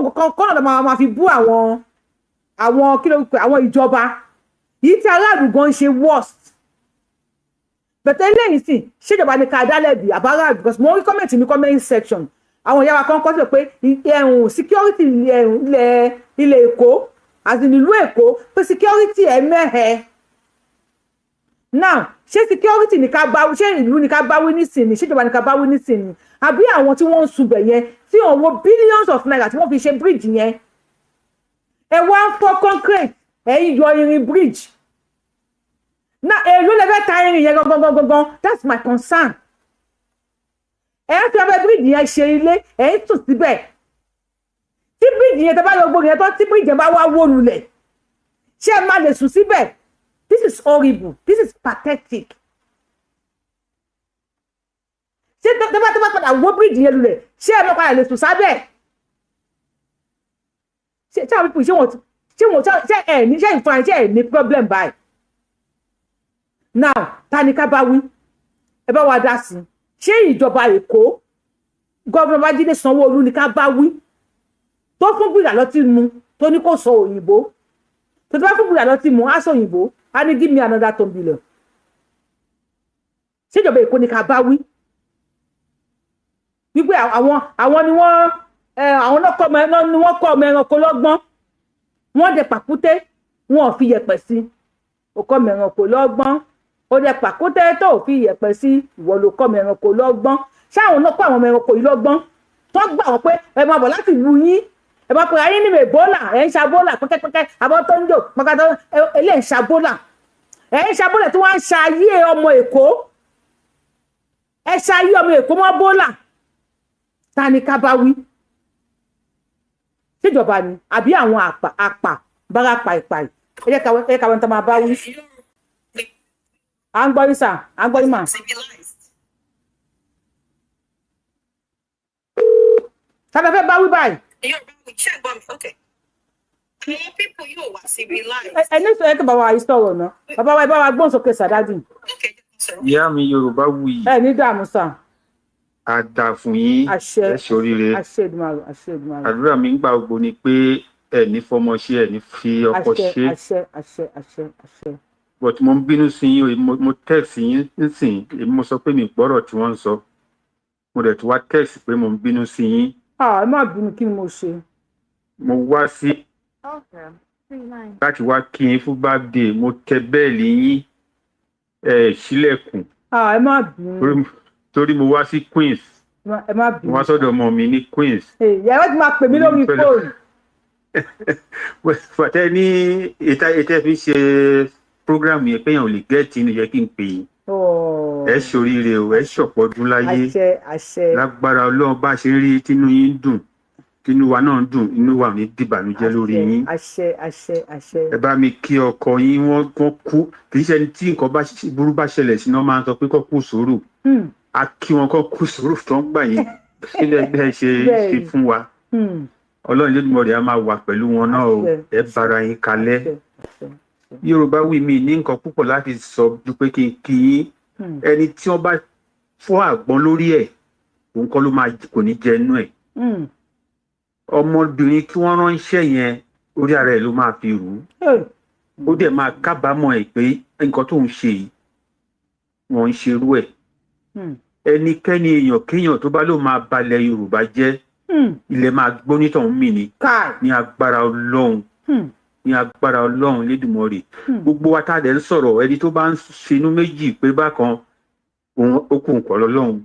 nǹkan kọ́ náà máa fi bú àwọn kí ló ń pè àwọn ìjọba yìí tí aráàlú gan ń ṣe worst bẹ̀tẹ̀ eléyìí sì ṣèjọba ní ká dálẹ́bi àbáráàlú, because mo rí comment ní comment section, àwọn ìyá wa kan kọ́ sí pé ẹ̀hún security ẹ̀hún ilẹ̀ Èkó àti nílùú Èkó, pé security ẹ̀ mẹ́hẹ̀. Now, ṣé security ní ká bá, ṣé ìlú ní ká bá wí nísìnyí, ṣèjọba ní ká bá wí nísìnyí, àbí àwọn tí wọ́n ń sunbẹ̀ yẹn, tí wọ́n wo billions of naira tí wọ́n fi ṣe bridge yẹn? Ẹ wá ń fọ́ concrete, ẹ ń yọ irin bridge na. Èló lẹ fẹ́ ta irin yẹn gangan gangan? That's my concern. Ẹ ń fi abẹ́ bridge yẹn ṣe ilé, ẹ ń sùn síbẹ̀. Tí bridge yẹn tẹ bá yọ gbogbo yẹn tán, tí bridge yẹn bá wá wó lulẹ̀, ṣé ẹ má lè sùn síbẹ̀? This is horrible, this is pathetic. Ṣé tẹ bá padà wó bridge yẹn lulẹ̀, ṣé ẹ má padà lè sùn sábẹ̀? Ṣé àwọn people, ṣé wọn ṣé ẹ ní, ṣé ìfọ̀n, ṣé ẹ ní problem báyìí? Now, ta ni ká bá wí? Ẹ bá wa dá sí i. Ṣé ìjọba Èkó, Governor Babájídé Sanwó-Olú ni ká bá wí, tó fún gbìyà lọ́tí mu, tó ní kó sọ òyìnbó, tó tó bá fún gbìyà lọ́tí mu, á sọ òyìnbó, á ní give me another 2 billion? Ṣé ìjọba Èkó ni ká bá wí, wípé àwọn ni wọ́n àwọn náà kọ́ ọmọ ẹran, ni wọ́n kọ́ ọmọ ẹranko lọ́gbọ́n, wọ́n dẹ pàkúté, wọn ò fi yẹ̀pẹ̀ sí? Ó kọ́ mi ẹranko lọ́gbọ́n. Ó dẹ pàkúté tó fi iyẹ̀pẹ̀ sí, ìwọ ló kọ́ mi ẹranko lọ́gbọ́n. Ṣáwọn náà kọ́ àwọn ọmọ ẹranko yìí lọ́gbọ́n tó gbà wọ́n pé ẹ máa bọ̀ láti ìlú yín, ẹ bá pe ayé ní Ebola, ẹ ń ṣabólà pẹ́kẹ́pẹ́kẹ́, àbọ̀ tó ń jò pàkàtọ́ ilé ń ṣabólà, ẹ ń ṣabólà tí wọ́n ń ṣayé ọmọ Èkó, ẹ ṣayé ọmọ Èkó mọ́ bólà. Ta ni ká bá wí? Síjọba ni àbí àwọn àpà bára pàìpàì? Ẹ jẹ́ ká wọn tó máa bá wí. À ń gbọ́ yín sà, à ń gbọ́ yín mà. Tàbí fẹ́ bá wí báyìí. Ẹ ní sọ ẹ kí bàbá wa yìí sọ̀rọ̀ náà. Bàbá wa, ẹ bá wa gbóhùn sókè sàdádì.
Ìyá mi Yorùbá wuyì.
Ẹ ní dààmú sà.
A dà fún yín, ẹ ṣoríire.
Àṣẹ Èdùmàrè, àṣẹ Èdùmàrè.
Àdúrà mi ń gbà gbogbo ni pé ẹ ní fọmọ ṣe, ẹ ní fi ọkọ ṣe.
Àṣẹ, àṣẹ, àṣẹ, àṣẹ.
But mo ń bínú sí yín, mo text yín nísìnyí, èmi mo sọ pé mi gbọ́rọ̀ tí wọ́n ń sọ. Mo dẹ̀ tún wá text pé mo ń bínú sí yín.
Ẹ má bínú, kí ni mo ṣe?
Mo wá sí láti wá kí yín fún birthday, mo tẹ bẹ́ẹ̀lì yín, ẹ ṣílẹ̀kùn.
Ẹ má bínú.
Torí mo wá sí Queens.
Ẹ má bínú.
Mo wá sọ́dọ̀ ọmọ mi ní Queens.
Ìyá ẹ ti máa pè mí lórí fóònù.
Pàtẹ́ ní ètò fi ṣe program yẹn pé èèyàn ò lè gẹ́ẹ̀tì inú yẹ kí n pè yín. Ẹ ṣoríire o, ẹ ṣọ̀pọ̀ ọdún láyé.
Àṣẹ, àṣẹ.
Lágbára Ọlọ́run, bá ṣe rí tínú yín dùn, tínú wa náà dùn, inú wa ò ní dìbànújẹ́ lórí yín.
Àṣẹ, àṣẹ, àṣẹ.
Ẹ bá mi kí ọkọ yín, wọ́n kú. Kì í ṣe ẹni tí nǹkan burú bá ṣẹlẹ̀ sí náà máa ń sọ pé kó kú sùúrù. A kí wọn kó kú sùúrù tó ń gbà yín sílẹ̀ bẹ́ẹ̀ ṣe ṣe fún wa. Ọlọ́run Olódùmarè á máa wà pẹ̀lú wọn náà o, ẹ bára yín kalẹ̀. Yorùbá wí mi ní nǹkan púpọ̀ láti sọ ju pé kí n kí yín. Ẹni tí wọ́n bá fọ́ àgbọn lórí ẹ̀, òun kọ́ ló máa kò ní jẹ inú ẹ̀. Ọmọbìnrin tí wọ́n ránṣẹ́ yẹn, orí ara ẹ̀ ló máa fi rù ú. Ó dẹ̀ máa kábàámọ̀ ẹ̀ pé nǹkan tó ń ṣe yìí, wọ́n ń ṣerú ẹ̀. Ẹnikẹ́ni èèyàn kéèyàn tó bá ló máa balẹ̀ Yorùbá jẹ́, ilẹ̀ máa gbónítọ̀hún mì ní ní agbára Ọlọ́run, ní agbára Ọlọ́run Lédùmarè. Gbogbo wa tá a dẹ̀ ń sọ̀rọ̀, ẹni tó bá ń sinú méjì pé bákan òun ó kù nǹkan lọ́lọ́run.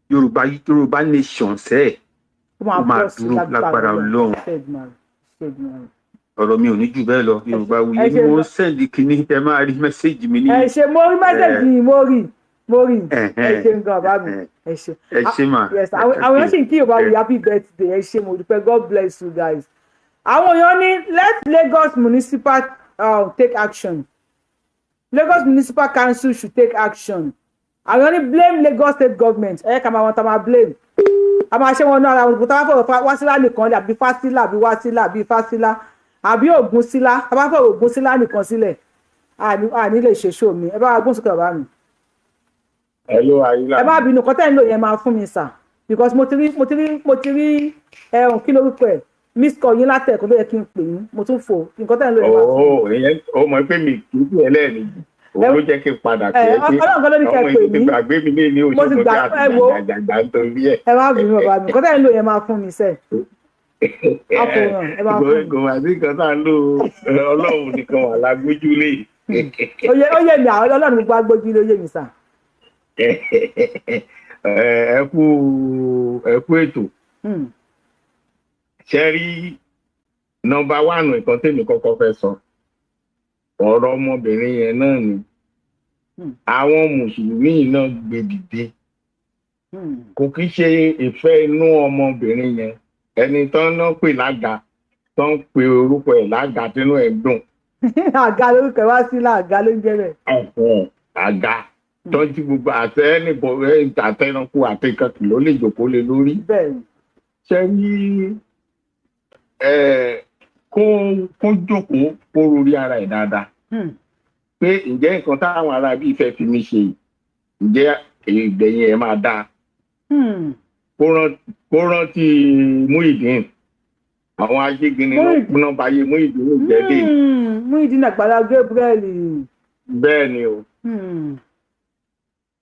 Yorùbá nation sẹ́ẹ̀ ó máa dúró lágbára Ọlọ́run. Ọ̀rọ̀ mi ò ní jù bẹ́ẹ̀ lọ. Yorùbá wuyì, mo ń sẹ́ndì kínní, ẹ máa rí mẹ́sẹ̀gì mi ní.
Ẹ ṣe, mo rí mẹ́sẹ̀gì, mo rí ẹ ṣe nǹkan bàbá mi, ẹ ṣe.
Ẹ ṣe mà.
Àwọn èèyàn sì ń kí Yorùbá wuyì happy birthday. Ẹ ṣe, mo dúpẹ́, God bless you guys. Àwọn èèyàn ní let Lagos municipal take action. Lagos Municipal Council should take action. Àwọn èèyàn ní blame Lagos state government. Ẹ ká máa wọn tá máa blame. A máa ṣe wọn náà ara wọn tó bá fọ̀rọ̀ Wásílà nìkan lẹ̀, àbí Fásílà, àbí Wásílà, àbí Fásílà, àbí Ògúnsílà, tá bá fọ̀rọ̀ Ògúnsílà nìkan sílẹ̀, àní lè ṣe ṣó mi. Ẹ bá wa gbóhùn sókè bàbá mi. Ẹ má bínú, kọ́tẹ́ ń lò yẹn máa fún mi sà, because mo ti rí ẹ̀hún kí lórúkọ ẹ̀ miss call yín látẹ̀kọ́ tó yẹ kí n pè yín, mo tún fò nǹkan tẹ́ ń lò yẹn máa fún mi.
Ó mọ̀ pé mi kì í pè é lẹ́ẹ̀mejì, òun ló jẹ́ kí n padà pè é pé ọmọ yìí ti gbàgbé mi ní ní oṣù tó ti àgbàgbà nítorí ẹ̀.
Ẹ má bínú bàbá mi, nǹkan tẹ́ ń lò yẹn máa fún mi sẹ́. Ẹ máa fún mi.
Kò wá sí nǹkan tá à ń lò, Ọlọ́run nìkan wà lágbójúlé.
Ó yé mi, àwọn Ọlọ́run gbogbo agbójúlé, ó yé mi sà.
Ẹ kú ètò. Ṣe rí nọ́mbà 1 nǹkan tèmi kọ́kọ́ fẹ́ sọ, ọ̀rọ̀ ọmọbìnrin yẹn náà ni àwọn mùsùlùmí náà gbé dìde. Kò kí ṣe ìfẹ́ inú ọmọbìnrin yẹn, ẹni tán náà pè lága, tán ń pe orúkọ ẹ̀ lága tínú ẹ̀ dùn.
Àga lórúkọ ẹ̀ wá sí láàga ló ń jẹ́ bẹ́ẹ̀.
Àga tọ́jú gbogbo àtẹ àtẹnukú àti kankan ló lè jòkó lé lórí. Ṣe rí kó jókòó kó rori ara ẹ̀ dáadáa pé ǹjẹ́ nǹkan táwọn ará bíi fẹ́ fi mí ṣe, ǹjẹ́ ìgbẹ̀yìn ẹ̀ máa dáa. Kó rántí Muyideen, àwọn aṣígini náà báyé Muyideen jẹ́ dé.
Muyideen Àgbàlá Gabriel.
Bẹ́ẹ̀ ni o.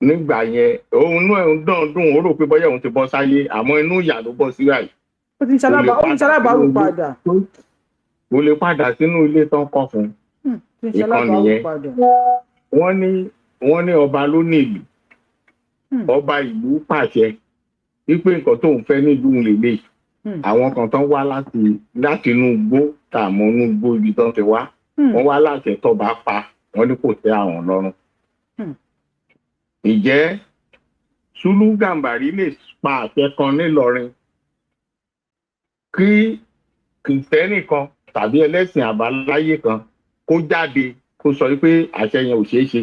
Nígbà yẹn òun náà ń dán dùn, ó rò pé bóyá òun ti bọ́ sáyé, àmọ́ inú ìyà ló bọ́ sí báyìí.
Ó ti ń ṣalábàárò padà.
Ó lè padà sínú ilé tán kọ́ fún un. Ìkan nìyẹn. Wọ́n ní ọba ló ní ìlú, ọba ìlú pàṣẹ wípé nǹkan tó ń fẹ́ nílùú lélẹ̀. Àwọn kan tán wá láti inú igbó, tààmú inú igbó ibi tán ti wá, wọ́n wá láṣẹ tọ́ba pa, wọ́n ní kò tẹ́ àwọn lọ́rùn. Ǹjẹ́ Sùlù Gàmbàrí lè pa àṣẹ kan nílọrin kí kìrìsìtẹ́nì kan tàbí ẹlẹ́sìn àbáláyé kan kó jáde kó sọ pé àṣẹ yẹn ò ṣeé ṣe?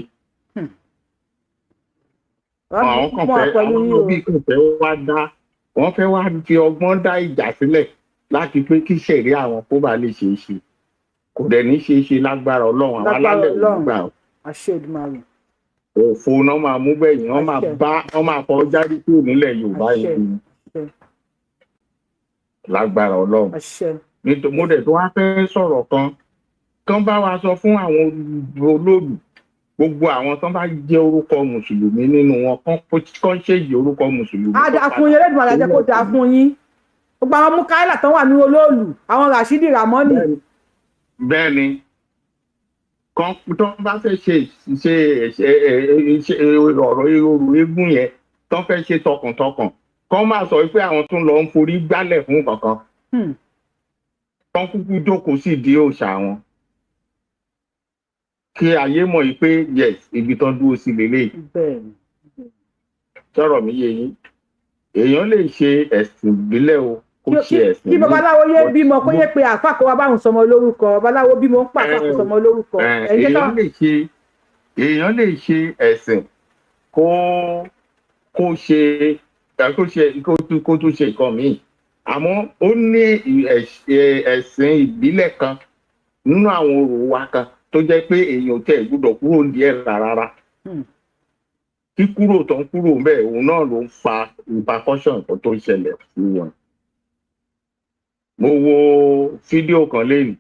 Àwọn kan fẹ́, àwọn òbí kan fẹ́ wá dá, wọ́n fẹ́ wá fi ọgbọ́n dá ìjà sílẹ̀ láti pé kí ṣẹ̀rí àwọn kó bá lè ṣeé ṣe. Kò dẹ̀ ní ṣeé ṣe lágbára Ọlọ́run, àwọn alálẹ̀ ò gbà ó. Òfo náà máa mú bẹ́yìn, wọ́n máa bá wọ́n máa kọ jáde kúrò nílẹ̀ Yorùbá yìí lágbára Ọlọ́run. Mo dẹ̀ tó wá fẹ́ sọ̀rọ̀ kan kán bá wa sọ fún àwọn olóòlù, gbogbo àwọn tán bá jẹ́ orúkọ mùsùlùmí nínú wọn kán ṣèyí orúkọ mùsùlùmí.
Á dáa fún yín, Elédùmarè á jẹ́ kó dáa fún yín. Gbogbo àwọn Mukaila tán wà ní olóòlù, àwọn Rashidi Ramoni.
Bẹ́ẹ̀ ni, kan tán bá fẹ́ ṣe ọ̀rọ̀ orò eégún yẹn, tán fẹ́ ṣe tọkàntọkàn, kán má sọ pé àwọn tún lọ ń forí gbálẹ̀ fún kankan. Kán kúkú jókòó sí ìdí òòṣà wọn, kí ayé mọ̀ yìí pé yes, ibi tán dúró sí lélẹ̀. Sọ̀rọ̀ mi yé yín, èèyàn lè ṣe ẹ̀sìn ìbílẹ̀ o, kó ṣe ẹ̀sìn.
Kí babaláwo yé bímọ kó yé pé àáfà kó wa báwọn sọmọ lórúkọ, babaláwo bímọ ń pa àáfà kó sọmọ lórúkọ.
Èèyàn lè ṣe ẹ̀sìn kó ṣe kó tún ṣe nǹkan míì, àmọ́ ó ní ẹ̀sìn ìbílẹ̀ kan nínú àwọn orò wa kan tó jẹ́ pé èèyàn tẹ̀ gbọ́dọ̀ kúrò ní ẹ̀ rárá. Kíkúrò tó ń kúrò bẹ́ẹ̀, òun náà ló ń fa repercussion tó ń ṣẹlẹ̀ sí wọn. Mo wo fídíò kan lẹ́yìn,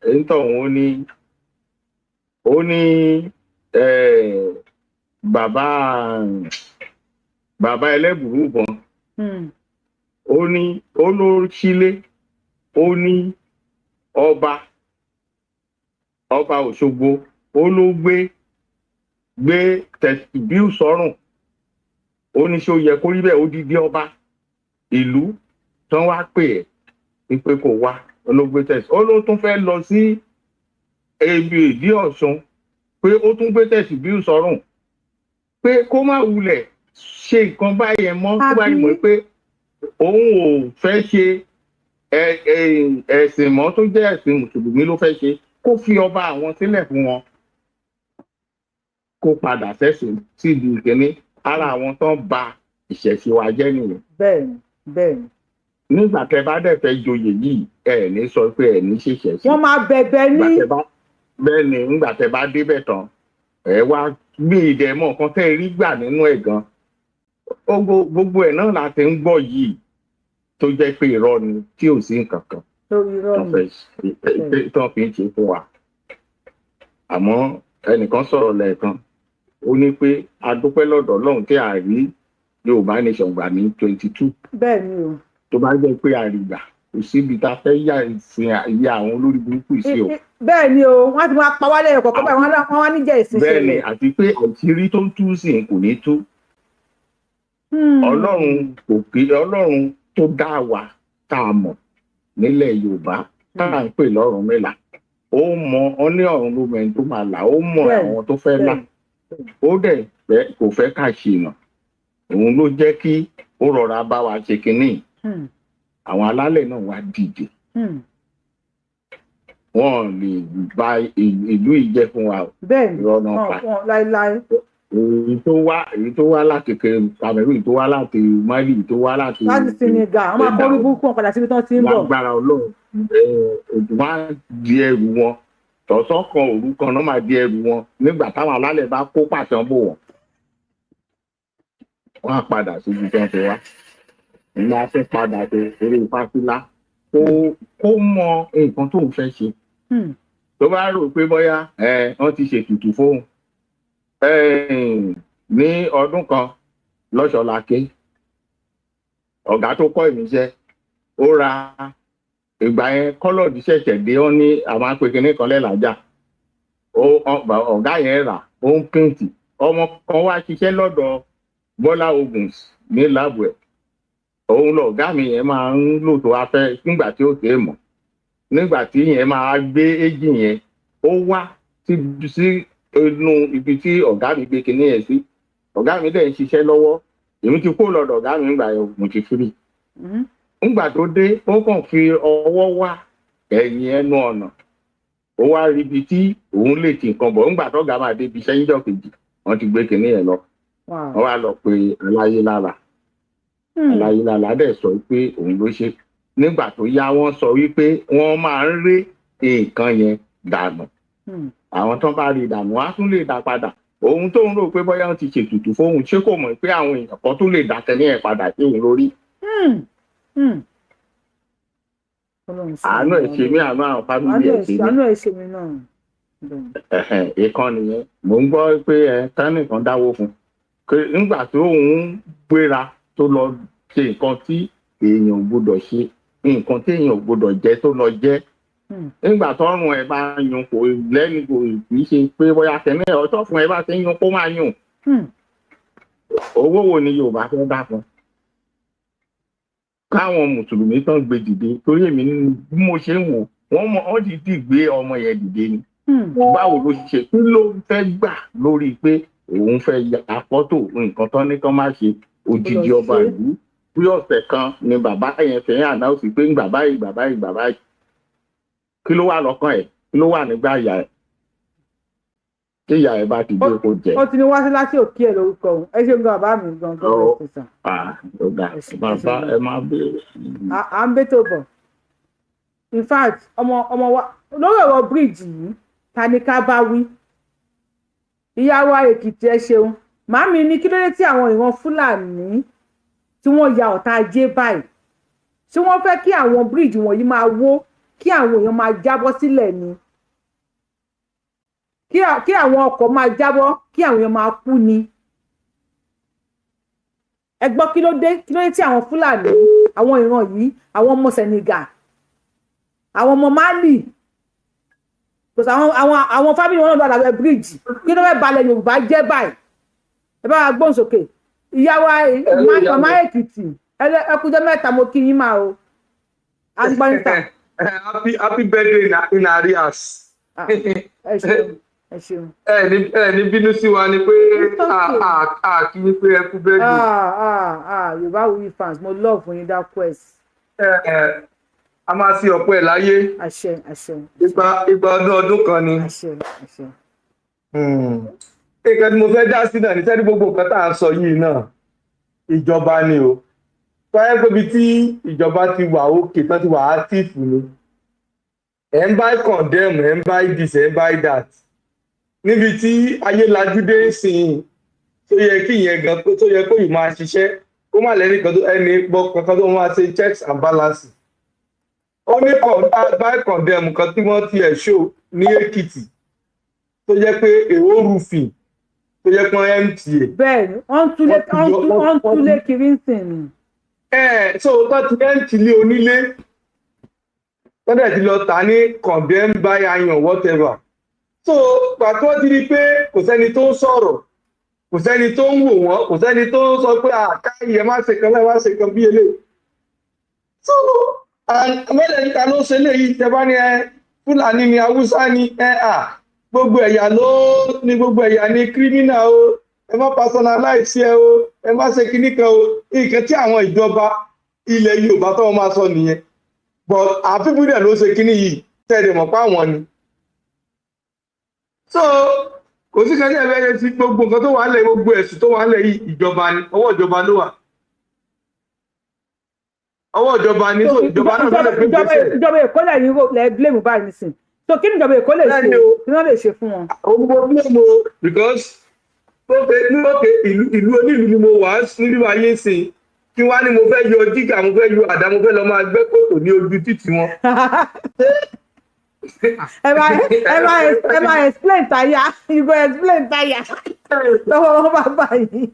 ẹ̀ńtọ̀ òun ó ní bàbá ẹlẹ́bùrú bọn, ó ní ó ló sílé, ó ní ọba Òṣogbo, ó ló gbé tẹ̀síbíù sọ́rùn, ó ní ṣé ó yẹ kó rí bẹ́ẹ̀? Ó dídí ọba ìlú tán wá pè é pé kò wá, ó ló gbé tẹ̀sí, ó ló tún fẹ́ lọ sí ebi ìdí Ọ̀ṣun, pé ó tún gbé tẹ̀síbíù sọ́rùn, pé kó má wulẹ̀ ṣe nǹkan báyẹn mọ́, kó bá mọ̀ pé òun ò fẹ́ ṣe ẹ̀sìn mọ́ tó jẹ́ ẹ̀sìn mùsùlùmí ló fẹ́ ṣe, kó fi ọba àwọn sílẹ̀ fún wọn, kó padà sẹ́sìn síbi ìkíní. Ara àwọn tán ba ìṣẹ̀ṣe wa jẹ́ nìyẹn.
Bẹ́ẹ̀ni, bẹ́ẹ̀ni.
Nígbà tẹ́ bá dẹ̀ fẹ́ joyè yìí, ẹ ní sọ pé ẹ ní ṣèṣẹ̀ṣe.
Wọ́n máa bẹ̀bẹ̀ ní.
Bẹ́ẹ̀ni, nígbà tẹ́ bá débẹ̀ tán, ẹ wá gbé ìdẹ̀mọ̀ kan tẹ́ rí gbà nínú ẹ̀ gan. Gbogbo ẹ̀ náà la ti ń gbọ́ yìí tó jẹ́ pé irọ́ ni, tí ò sí nǹkan kan tó fi ń ṣe fún wa. Àmọ́ ẹnìkan sọ̀rọ̀ lẹ́ẹ̀kan, ó ní pé a dúpẹ́ lọ́dọ̀ Ọlọ́run tí a rí Yorùbá Nation gbà ní 22.
Bẹ́ẹ̀ni o.
Tó bá jẹ́ pé a rí gbà, kò síbi tá a fẹ́ yà ìsìn ìyá àwọn olórí burúkú sí o.
Bẹ́ẹ̀ni o, wọ́n ti máa pa wálé ẹ̀kọ́ kọ́ báyìí, wọ́n wá níjẹ́ ìsìn ṣẹlẹ̀.
Bẹ́ẹ̀ni, àti pé àṣírí tó ń tú sí kò ní tú. Ọlọ́run kò kí Ọlọ́run tó dá wa tá a mọ̀ nílẹ̀ Yorùbá tá à ń pè lọ́run mẹ́la, ó mọ ọ ní ọ̀run ló mẹ́rin tó máa là, ó mọ àwọn tó fẹ́ là, ó dẹ̀ fẹ́ kò fẹ́ ká ṣìnà, òun ló jẹ́ kí ó rọra bá wa ṣe kínní. Àwọn alálẹ̀ náà wá dìde, wọn lè ba ìlú yìí jẹ́ fún wa.
Bẹ́ẹ̀ni, láíláí.
Èyí tó wá láti Cameroon, èyí tó wá láti Mali, èyí tó wá láti
Senegal, wọ́n máa kọ́ rúbú kún padà síbi tán ti ń bọ̀.
Lágbára Ọlọ́run, wọ́n á di ẹrù wọn tọ̀sán kan òru kan náà máa di ẹrù wọn nígbà táwọn alálẹ̀ bá kó pàṣán bò wọ́n, wọ́n á padà síbi tán ti wá. Ní a fẹ́ padà sí eré fásilá, kó mọ nǹkan tó ń fẹ́ ṣe. Tó bá rò pé bóyá wọ́n ti ṣètùtù fóun ní ọdún kan lọ́ṣọ̀láké, ọ̀gá tó kọ́ ìmíṣẹ́ ó ra ìgbà yẹn kọ́lọ̀dì ṣẹ̀ṣẹ̀ dé, wọ́n ní àwọn apèkínní kan lẹ́làjà, Ọ̀gá yẹn rà, ó ń píǹtì. Ọmọ kan wá ṣiṣẹ́ lọ́dọ̀ Bọ́lá Oguns ní láàbù ẹ̀. Òun lọ ọ̀gá mi yẹn máa ń lò tó wá fẹ́ nígbà tí ó tẹ̀ é mọ̀. Nígbà tí yẹn máa gbé éjì yẹn, ó wá sí inú ibi tí ọ̀gá mi gbé kinní yẹn sí. Ọ̀gá mi dẹ̀ ń ṣiṣẹ́ lọ́wọ́. Èmi ti kó lọ́dọ̀ ọ̀gá mi ńgbà yẹn, mo ti free. Ńgbà tó dé, ó kàn fi ọwọ́ wá ẹ̀yìn ẹnu ọ̀nà. Ó wá rí ibi tí òun lè ti nǹkan bọ̀. Ńgbà tọ́gá máa dé ibi iṣẹ́ níjọ́ kejì, wọ́n ti gbé kinní yẹn lọ. Wọ́n wá lọ pe Aláyélára. Aláyélára dẹ̀ sọ pé òun ló ṣe. Nígbà tó yá, wọ́n sọ wípé wọ́n máa ń ré nǹkan yẹn dànù. Àwọn tó bá rí dànù, wọ́n á tún lè dá padà. Òun tó ń rò pé bóyá wọ́n ti ṣètùtù fóun, ṣé kò mọ̀ pé àwọn èèyàn kan tún lè dá tẹ́lẹ̀ yẹn padà sí òun lórí. Àánú ẹ̀ ṣe mí, àánú àwọn fámìlì ẹ̀ ṣe mí.
Àánú ẹ̀ ṣe mí náà.
Ìkan nìyẹn. Mò ń gbọ́ pé ẹ tánìkan dáwó fún un. Nígbà tó òun gbéra tó lọ ṣe nǹkan tí èèyàn ò gbọdọ̀ ṣe, nǹkan tí èèyàn ò gbọdọ̀ jẹ tó lọ jẹ. Nígbà tọ́rùn ẹ bá yun kò lẹ́nu, kò kì í ṣe pé bóyá kẹ́mẹ́ ọ̀tọ̀ fún ẹ bá ṣe ń yun kó máa yun. Owó wo ni Yorùbá fẹ́ dá fún? Káwọn mùsùlùmí tán gbé dìde, torí èmi bí mo ṣe ń wò wọ́n mọ wọ́n ti dì gbé ọmọ yẹn dìde ni. Báwo ló ṣe, kí ló fẹ́ gbà lórí pé òun fẹ́ ya fọ́tò nǹkan tán ní kán má ṣe? Odidi ọba ìlú bí ọ̀sẹ̀ kan ni bàbá yẹn fẹ́ ànáùsì pé gbà báyìí gbà báyìí gbà báyìí. Kí ló wà lọ́kàn ẹ̀? Kí ló wà nígbà ìyá ẹ̀? Tí ìyá ẹ̀ bá ti dé kó jẹ.
Ó ti ní wá sí láti òkè ẹ̀ lórúkọ òun. Ẹ ṣe ń gan bàbá mi gan gan.
Bàbá ẹ máa béèrè.
À ń bẹ́tò bọ̀. In fact, ọmọ wa lórí ọ̀rọ̀ bíríìjì yìí, ta ni ká bá wí? Ìyá wa Èkìtì, ẹ ṣeun. Màámi ní kí ló dé tí àwọn ìran Fúlàní tí wọ́n ya ọ̀tá ajé báyìí? Tí wọ́n fẹ́ kí àwọn bíríìjì wọ̀nyí máa wó, kí àwọn èèyàn máa jábọ́ sílẹ̀ ni, kí àwọn ọkọ̀ máa jábọ́, kí àwọn èèyàn máa kú ni. Ẹ gbọ́, kí ló dé tí àwọn Fúlàní, àwọn ìran yìí, àwọn ọmọ Senegal, àwọn ọmọ Mali, kò sí àwọn fámìlì wọn náà lọ́dọ̀ bíríìjì, kí ló fẹ́ balẹ̀ Yorùbá jẹ́ báyìí? Ẹ bá wa gbóhùn sókè. Ìyá wa màmá Èkìtì, ẹ kújọ́ mẹ́ta, mo kí yín máa o. Agbọ́nta.
Happy birthday in arrears.
Ẹ ṣeun, ẹ ṣeun.
Ẹ ní bínú sí wa ni pé a kì í pé ẹ kú birthday.
Yorùbáwùyí fans, mo love yín dákú ẹ.
A máa fi ọ̀pọ̀ ẹ̀ láyé.
Àṣẹ, àṣẹ.
Igba ọdún ọdún kan ni.
Àṣẹ, àṣẹ.
Nǹkan tí mo fẹ́ dá sí náà ní sẹ́ni gbogbo nǹkan tá à ń sọ yìí náà, ìjọba ni o. Tọ́yẹ́ pé ibi tí ìjọba ti wà òkè tán ti wà active ni. Ẹ̀ ń bá condemn, ẹ̀ ń bá this, ẹ̀ ń bá that. Níbi tí ayé lajú dé sìn, tó yẹ kí ìyẹn gan tó yẹ kó yìí máa ṣiṣẹ́, kó má lẹ́ni kan tó ẹni gbọ́ kankan tó máa ṣe checks and balances. Ó ní buy condemn kan tí wọ́n ti ẹ̀ ṣó ní Èkìtì tó jẹ́ pé èrò rúfin tó jẹ́ pé MTA.
Bẹ́ẹ̀ni, wọ́n ń túlé kiri ń sìn ni.
So tó ti MT lé onílé tó dẹ̀ ti lọ tà ní condemn by iron whatever. So pàtó wọ́n ti rí i pé kò sẹ́ni tó ń sọ̀rọ̀, kò sẹ́ni tó ń wò wọ́n, kò sẹ́ni tó ń sọ pé àkáyè má ṣe kan láì má ṣe kan bí eléyìí. So mẹ́lẹ̀ níta ló ṣe léyìí, tẹ bá ní ẹ Fúlàní ni Haúsá ni ẹ à gbogbo ẹ̀yà ló ní, gbogbo ẹ̀yà ní kírímínà o, ẹ má personalize ẹ o, ẹ má ṣe kíní kan o. Nǹkan tí àwọn ìjọba ilẹ̀ Yorùbá tó wọn máa sọ nìyẹn, but àfífú dẹ̀ ló ṣe kíní yìí tẹ̀lé mọ̀ pa àwọn ni. So kò sí kan ní ẹ̀fẹ́ ṣe sí gbogbo nǹkan tó wà lẹ̀, gbogbo ẹ̀sùn tó wà lẹ̀ yìí ìjọba ni, ọwọ́ ìjọba ló wà. Ọwọ́ ìjọba ni, so ìjọba náà ló lè fi gbèsè.
Ìjọba Èkó lẹ́yìn lẹ́ blame báyìí nísìn. So kí ni ìjọba Èkó lè ṣe? Kí wọ́n lè ṣe fún wọn?
Mo blame o because lókè ìlú onílùú ni mo wà nílùú ayé sìn, kí wá ní mo fẹ́ yọ jígà, mo fẹ́ yọ àdá, mo fẹ́ lọ máa gbẹ́ kòtò ní ojú títì wọn.
Ẹ máa explain tire, you go explain tire lọ́wọ́ wọn bá báyìí.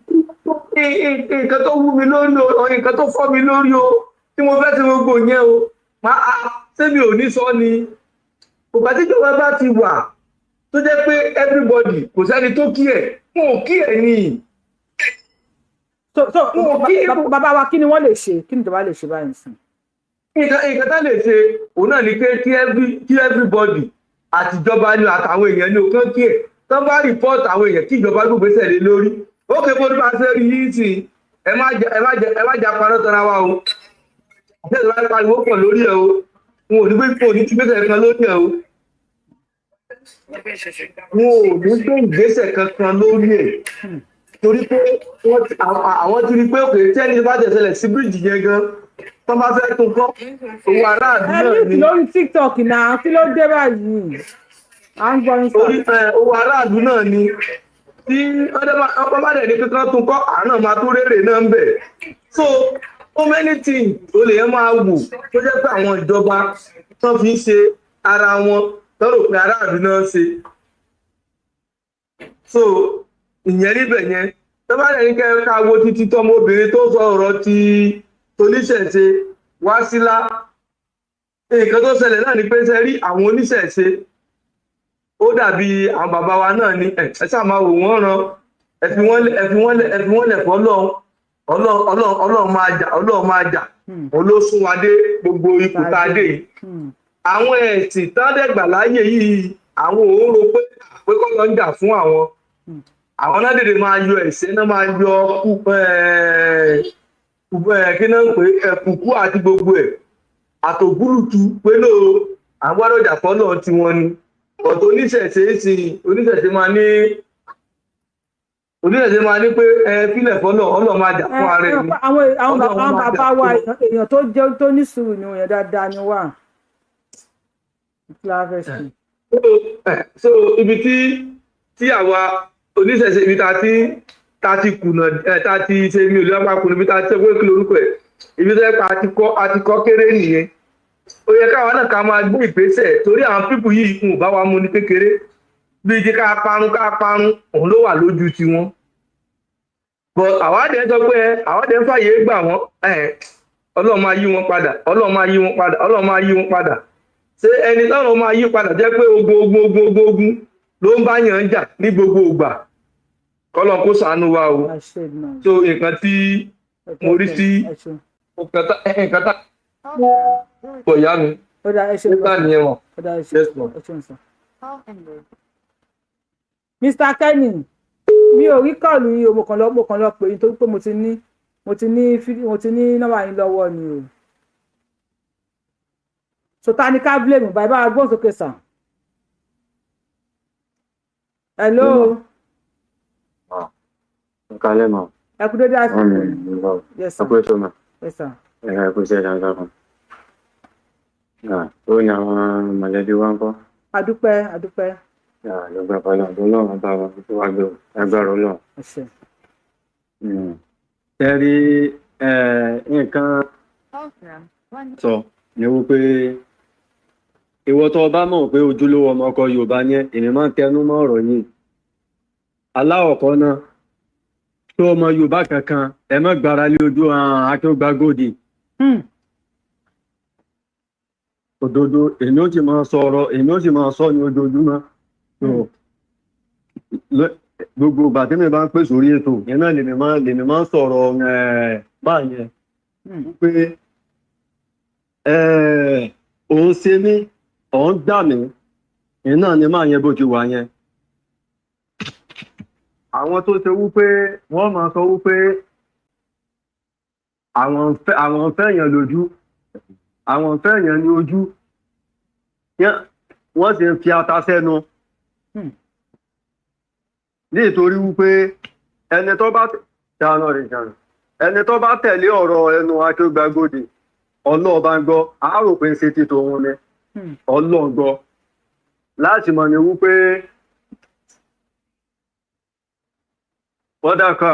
Nǹkan tó wú mi lórí o, nǹkan tó fọ́ mi lórí o, tí mo fẹ́ ṣe gbogbo yẹn o, máa ṣé mi ò ní sọ ni. Kò bá tíjọba bá ti wà Tó jẹ́ pé everybody kò sẹ́ni tó kí ẹ̀, wọn ò kí ẹ̀ ni.
So bàbá wa, kí ni wọ́n lè ṣe? Kí ni ìjọba lè ṣe báyìí sìn?
Nǹkan tá lè ṣe òun náà ni pé kí everybody àtijọba ni àtàwọn èèyàn ní òkàn kí ẹ̀ tán bá rìpọ́ọ̀tì àwọn èèyàn kí ìjọba gbògbésẹ̀ lé lórí. Ó ké bó bá ṣe rí yìí sí, ẹ má jà parọ́ tara wa o. Ṣé ìjọba pariwo pọ̀ lórí ẹ o? Wọn ò ní gbé wọn ò ní gbèsè kan lórí ẹ o. Wọn ò ní gbé ìgbésẹ̀ kankan lórí ẹ̀. Torí pé àwọn ti rí pé òkè tí ẹni bá tẹ̀sẹ̀lẹ̀ sí bíríìjì yẹn gan tó bá fẹ́ tún kọ́ owó aráàlú náà ni.
Ẹ lórí TikTok náà kí ló dé báyìí? À ń gbọ́ yín sọ.
Owó aráàlú náà ni tí wọ́n bá dẹ̀ ní kankan tún kọ́ àná máa tún rérè náà ń bẹ̀. So so many things ó lè máa wò tó jẹ́ pé àwọn ìjọba tán fi ń ṣe ara wọn tán rò pé aráàlú náà ń ṣe. So ìyẹn níbẹ̀ yẹn tó bá dẹ̀ ní kẹ́ ká wo títí tọmọbìnrin tó sọ ọ̀rọ̀ ti oníṣẹ̀ṣe Wásílà, nǹkan tó ṣẹlẹ̀ náà ni pé ṣe rí àwọn oníṣẹ̀ṣe ó dàbí àwọn bàbá wa náà ni ẹ ṣáà máa wò wọ́n ràn, ẹ fi wọ́n lẹ̀ fọ́lọ́run, Ọlọ́run máa jà, Ọlọ́run máa jà, òun ló sún wa dé gbogbo ipò tá a dé yìí. Àwọn ẹ̀sìn tán dẹ̀gbà láyè yìí àwọn òun ro pé kọ́ ló ń jà fún àwọn. Àwọn náà dèdè máa yọ ẹ̀sẹ̀ náà máa yọ kí náà ń pè kùkú àti gbogbo ẹ̀ àtògúlùtù pé lóo àwọn àròjà fọ́lọ́ tí wọ́n ni. Ọ̀tọ̀ oníṣẹ̀ṣe sì oníṣẹ̀ṣe máa ní pé ẹ fílẹ̀ fọ́lọ́ Ọlọ́run máa jà fún ara ẹni.
Àwọn bàbá wa èèyàn tó jẹ́ tó ní sùúrù ni èèyàn dáadáa ni wà.
So ibi tí àwa oníṣẹ̀ṣe ibi tá a ti kùnà tá a ti ṣe mi ò lè wá kùnà ibi tá a ti ṣe pé kí lorúkọ ẹ̀ ibi tó yẹ ká a ti kọ́ kéré nìyẹn. Ó yẹ káwa náà ká máa gbé ìgbésẹ̀ torí àwọn pípù yìí kùn bá wa mú ní kékeré bíi ti ká parun òun ló wà lójú tiwọn. But àwa dẹ̀ sọ pé àwa dẹ̀ ń fàyè gbà wọ́n, Ọlọ́run máa yí wọn padà, Ọlọ́run máa yí wọn padà, Ọlọ́run máa yí wọn padà. Ṣé ẹni tọ́lọ́run máa yí padà jẹ́ pé ogun ogun ogun ogun ogun ló ń bá yàn ń jà ní gbogbo ìgbà? Kọ́lọ́n kó ṣàánú wa o. So nǹkan tí mo rí sí nǹkan tá pọ̀ ìyá mi nígbà nìyẹn wọ̀n.
Mr. Kenny, mi ò rí kọ́ọ̀lù yìí o, mo kàn lọ pè é nítorí pé mo ti ní nọ́mbà yín lọ́wọ́ ni o. So ta ni ká blame báyìí? Bá a gbóhùn sókè sàn. Hello.
Kalẹ́ mọ̀.
Ẹ kú dédé àsìkò. Yes sir.
Ẹ kú ètò mọ̀.
Yes sir.
Ẹ kú iṣẹ́ dáadáa kan. Ó ní àwọn mọ̀lẹ́bí wa ń kọ́.
Adúpẹ́ adúpẹ́.
Lọ́gbà bọ́lá Ọlọ́run bá wa tó wá gbé agbára Ọlọ́run. Ẹ rí nǹkan sọ ni wípé ìwọ tó bá mọ̀ pé ojúlówó ọmọ ọkọ Yorùbá ni èmi máa ń tẹnu mọ́ ọ̀rọ̀ yìí. Aláwọ̀kọ́ náà tó ọmọ Yorùbá kankan ẹ má gbára lé ojú Akéwùgbàgòdì. Òdodo èmi ó sì máa sọ ọ̀rọ̀ èmi ó sì máa sọ ní ojoojúmọ́. Gbogbo ìgbà tí mi bá ń pè sórí ètò yẹn náà lèmi máa ń sọ̀rọ̀ báyẹn pé òun ṣe mí òun gbà mí ìyẹn náà ni máa yẹn bó ti wà yẹn. Àwọn tó ṣe wípé wọ́n máa sọ wípé àwọn fẹ́ yẹn lójú, àwọn fẹ́ yẹn ní ojú, wọ́n sì ń fi ata sẹ́nu. Nítorí wípé ẹni tó bá tẹ̀lé ọ̀rọ̀ ẹnu Akéwùgbàgòdì Ọlọ́run bá ń gbọ́ àárò pé ń ṣe ti tòun ni Ọlọ́run gbọ́ láti mọ̀ ní wípé bọ́dàkà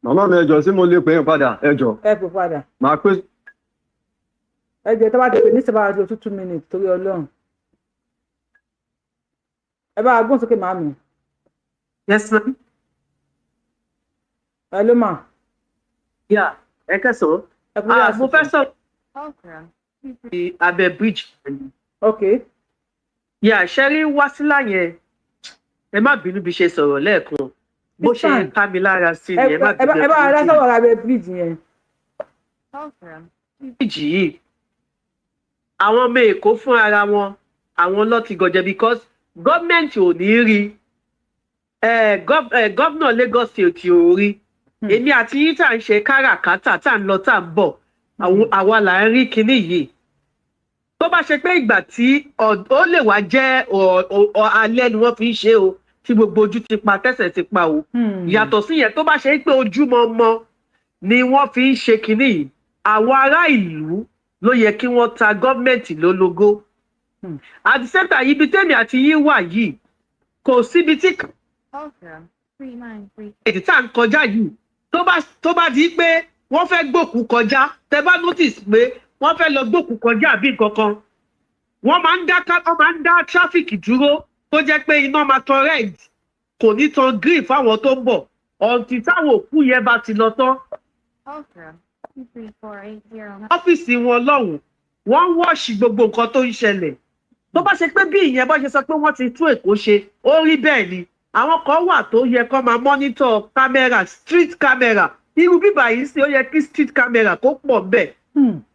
màmá mi ẹjọ́ sí mo lè pè é padà ẹjọ́.
Ẹ pè padà.
Màá pè.
Ẹjọ́ tó bá ti pè ní sábà lo 2 minutes torí Ọlọ́run. Ẹ bá gbóhùn sókè màmí.
Yes ma'am.
Hello ma.
Yeah, ẹ kẹsàn-án. Mo fẹ́ sọ̀rọ̀ abẹ́ bridge.
Ok.
Yà ṣẹ́rí Wásílà yẹn, ẹ má bínú bí ṣe sọ̀rọ̀ lẹ́ẹ̀kan, bó ṣe ká mi lára sí ni, ẹ má bínú.
Ẹ bá ara sọ̀rọ̀ abẹ́ bíríìjì yẹn.
Bíríìjì yìí, àwọn ọmọ Èkó fún ara wọn, àwọn ló ti gọ̀jẹ̀, because gọ́ọ̀mẹ̀ntì ò ní rí, gọ́vnà Lagos State ò rí. Èmi àti yín tá à ń ṣe káràkátà, tá à ń lọ tá à ń bọ̀, àwa là ń rí kinní yìí. Tó bá ṣe pé ìgbà tí ó lè wá jẹ́ alẹ́ ni wọ́n fi ń ṣe o, tí gbogbo ojú ti pa, tẹ̀sẹ̀ ti pa o. Yàtọ̀ sí yẹn, tó bá ṣe pé ojúmọmọ ni wọ́n fi ń ṣe kinní yìí, àwọn ará ìlú ló yẹ kí wọ́n ta gọ́ọ̀mẹ̀ntì lólogó. At the same time, ibi tẹ́mi àti yín wà yìí, kò síbi tí èdè tá à ń kọjá yìí, tó bá di pé wọ́n fẹ́ gbòkú kọjá, tẹ bá notice pé wọ́n fẹ́ lọ gbòkú kọjá àbí nǹkan kan, wọ́n máa ń dá traffic dúró, tó jẹ́ pé iná máa tan red, kò ní tan green fáwọn tó ń bọ̀ ọ̀ǹtí táwọn òkú yẹn bá ti lọ tán. Ọ́fíìsì wọn lọ́hùn, wọ́n ń wọ́ọ̀ṣì gbogbo nǹkan tó ń ṣẹlẹ̀. Tó bá ṣe pé bí ìyẹn bá ṣe sọ pé wọ́n ti tún Èkó ṣe, ó rí bẹ́ẹ̀ ni. Àwọn kan wà tó yẹ kó máa monitor camera, street camera. Irú bíbà yìí sí, ó yẹ kí street camera kó pọ̀ bẹ́ẹ̀.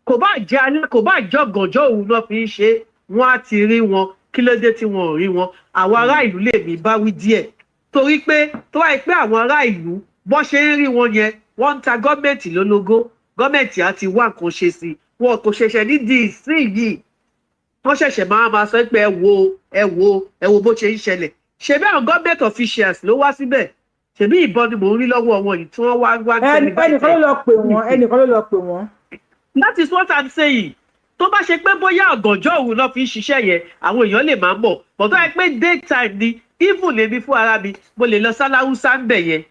Kò bá jẹ́ alẹ́, kò bá jẹ́ ọ̀gànjọ́ òru náà fi ń ṣe, wọ́n á ti rí wọn. Kí ló dé tí wọn ò rí wọn? Àwọn ará ìlú lè mí bá wí díẹ̀, torí pé tó wáyé pé àwọn ará ìlú bọ́ ṣe ń rí wọn yẹn, wọ́n ń ta gọ́ọ̀mẹ̀ntì lólogó, gọ́ọ̀mẹ̀ntì á ti wá nǹkan ṣe sí i. Wọn kò ṣẹ̀ṣẹ̀ nídìí ìsín yìí, wọ́n ṣẹ̀ṣẹ̀ máa sọ pé ẹ wo ẹ wo ẹ wo bó ṣe ń ṣẹlẹ̀. Ṣebí àwọn gọ́ọ̀mẹ̀ntì officials ló wá síbẹ̀? Ṣebí ìbọn ni mò ń rí lọ́wọ́ wọn yìí tí wọ́n wá wá.
Ẹnìkan ló lọ pè wọ́n, ẹnìkan ló lọ pè wọ́n.
That is what I'm saying. Tó bá ṣe pé bóyá ọ̀gànjọ́ òru náà fi ń ṣiṣẹ́ yẹn, àwọn èèyàn lè máa mọ̀. But tó yẹ pé daytime ni, even lèmi fún ara mi, mo lè lọ sáláwúsá ń bẹ̀ yẹn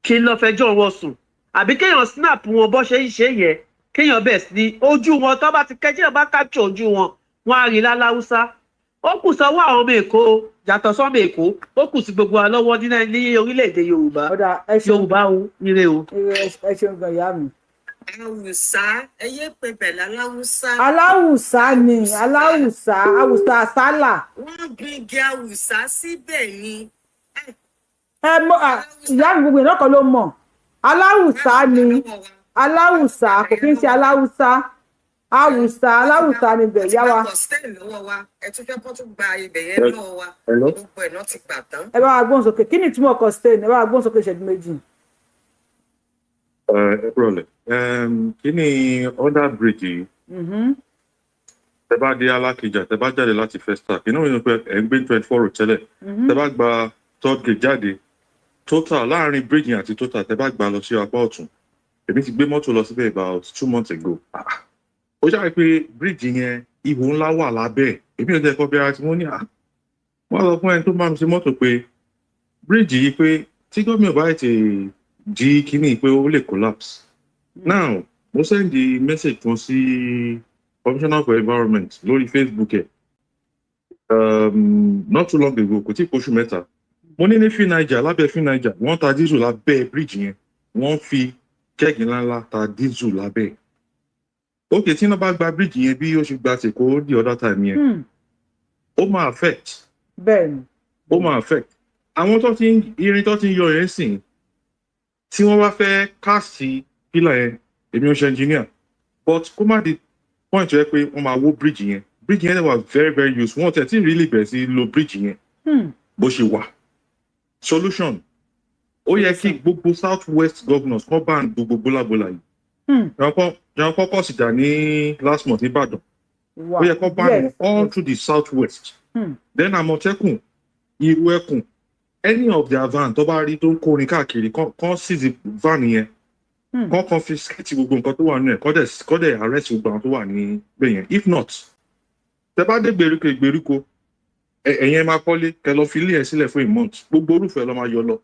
kí n lọ fẹjọ́ wọn sùn, àbí kéèyàn snap wọn bó ṣe ń ṣe yẹn, kéèyàn bẹ̀ sí ní ojú wọn. Tó bá ti kẹ́jẹ́ bá capture ojú wọn, wọn á rí láláwúsá. Ó kù sọ́wọ́ àwọn ọmọ Èkó, yàtọ̀ sọ́mọ Èkó, ó kù sí gbogbo wa lọ́wọ́ ní orílẹ̀-èdè Yorùbá. Yorùbá o, ire o.
Ẹ ṣeun gan, ìyá mi.
Awùsá, ẹ yé pé bẹ̀lẹ̀ aláwùsá.
Aláwùsá ni, aláwùsá, awùsá sálà.
Wọ́n gbin igi awùsá síbẹ̀ ni.
Ẹ mọ ìyá mi, gbogbo ìnákan ló mọ̀. Aláwùsá ni, aláwùsá kò kí ń ṣe aláwùsá, awùsá, aláwùsá ni bẹ̀ yá wa.
Ẹ tún fẹ́ kó tún gba ibẹ̀ yẹn lọ́wọ́ wa, gbogbo ẹ̀ náà ti gbà tán.
Ẹ bá wa gbóhùn sókè, kí ni ìtumọ̀ costain? Ẹ bá wa gbóhùn sókè ìṣẹ́jú méjì.
Ẹ kúrọ̀lẹ́. Kí ni under bridge yìí? Tẹ bá dé Alákìjà, tẹ bá jáde láti Festac, inú mi ni pé ẹ ń gbé 24 road tẹ́lẹ̀. Tẹ bá gba third gate jáde, Total láàrin bridge yẹn àti Total, tẹ bá gbà lọ sí apá ọ̀tún. Èmi ti gbé mọ́tò lọ síbẹ̀ about 2 months ago. Ó ṣàrí pé bridge yẹn, ihò ńlá wà lábẹ́. Èmi ò jẹ́ kọ́ bí ara tí wọ́n ní à. Wọ́n lọ fún ẹni tó bá mi ṣe mọ́tò pé bridge yìí, pé tí gómìnà bá ti di kíní pé ó lè collapse. Now, mo send the message kan sí Commissioner for Environment lórí Facebook ẹ̀ not too long ago, kò tí ì kóṣù mẹ́ta. Mo ní Fin Niger, lábẹ́ Fin Niger, wọ́n ta diesel lábẹ́ bridge yẹn, wọ́n fi kẹ́gì ńláńlá ta diesel lábẹ́. Ok, tí iná bá gba bridge yẹn bí ó ṣe gba tèkó the other time yẹn, ó máa affect.
Bẹ́ẹ̀ni.
Ó máa affect. Àwọn tó ti ń irin tó ti ń yọ yẹn sìn, tí wọ́n bá fẹ́ káàsì pílà yẹn, èmi ò ṣe engineer, but kó má di point yẹn pé wọ́n máa wó bridge yẹn. Bridge yẹn wà very very useful. Wọ́n tẹ̀ tí really bẹ̀rẹ̀ sí lo bridge yẹn bó ṣe wà. Solution, ó yẹ kí gbogbo South West governors kan ban gbogbo bólábólà yìí. Àwọn kọ́kọ́ sì jà ní last month ní Ìbàdàn. Ó yẹ kó ban all through the South West. Then Àmọ̀tẹ́kùn, Irú Ẹkùn, any of their van tó bá rí tó ń kórin káàkiri, kán seize van yẹn, kán confiscate gbogbo nǹkan tó wà nínú ẹ̀, kán dẹ̀ arrest gbogbo àwọn tó wà níbẹ̀ yẹn. If not, tẹ bá dé gbèríko ìgbèríko, ẹ̀yin ẹ máa kọ́lé, kẹ lọ fi ilé ẹ̀ sílẹ̀ fún a month, gbogbo orúfẹ́ lọ máa yọ lọ.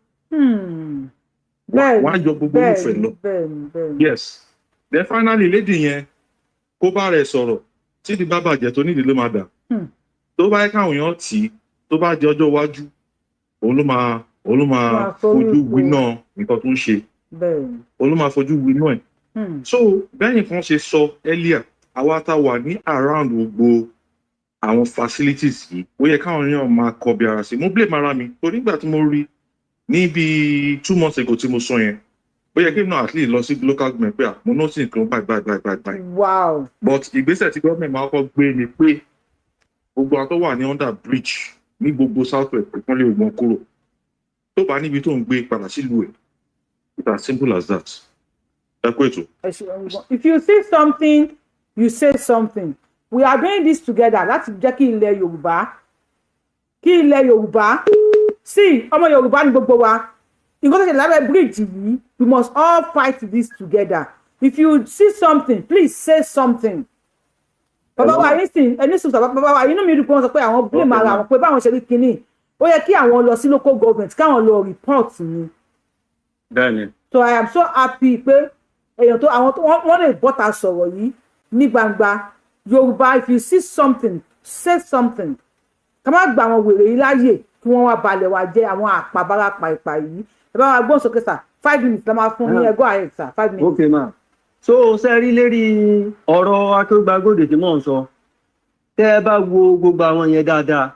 Wọ́n á yọ gbogbo orúfẹ́ lọ. Yes. Then finally, lady yẹn, kó bá rẹ̀ sọ̀rọ̀, tí ìdí bá bàjẹ́ tó nídìí ló máa dà. Tó bá yẹ káwọn èèyàn tì í, tó bá di ọjọ́ iwájú, òun ló máa fojú winá nǹkan tó ń ṣe. Òun ló máa fojú winá ẹ̀. So bẹ́ẹ̀ nìkan ṣe sọ earlier, àwa tá wà ní around gbogbo Àwọn facilities yìí, ó yẹ káwọn èèyàn máa kọbi ara sí. Mo blame ara mi torí nígbà tí mo rí ní bíi 2 months ago tí mo sọ yẹn, ó yẹ kí n náà at least lọ sí local government pé, à, mo notice nǹkan báyìí báyìí báyìí báyìí báyìí. But ìgbésẹ̀ tí government máa kọ́kọ́ gbé ni pé gbogbo àwọn tó wà ní under bridge ní gbogbo South West, pé kán lè wọ́n kúrò. Tó bá níbi tó ń gbé, padà sílùú ẹ̀. It's as simple as that. Ẹ kú ètò.
Ẹ ṣeun gan. If you see something, you say something. We are doing this together láti jẹ́ kí ilẹ̀ Yorùbá sí. Ọmọ Yorùbá ní gbogbo wa. Nǹkan tó ṣe lábẹ́ bridge yìí, we must all fight this together. If you see something, please say something. Bàbá wa yìí sìn ẹni sùn, bàbá wa, inú mi dùn pé wọ́n sọ pé àwọn blame ara àwọn, pé báwọn ṣe rí kinní, ó yẹ kí àwọn lọ sí local government, káwọn lọ report ni.
Bẹ́ẹ̀ni.
So I am so happy pé èèyàn tó àwọn tó wọ́n lè bọ́ta sọ̀rọ̀ yìí ní gbangba. Yorùbá, if you see something, say something. Ká má gba àwọn wèrè yìí láàyè kí wọ́n wá balẹ̀ wa jẹ́, àwọn àpàbárapà ìpà yìí. Ẹ bá wa gbóhùn sókè sà, 5 minutes la máa fún yín. Ẹ go ahead, sir, 5 minutes.
Ok ma. So ṣe rí lérí ọ̀rọ̀ Akéwùgbàgòdè tí mò ń sọ, tẹ́ ẹ bá wo gbogbo àwọn yẹn dáadáa,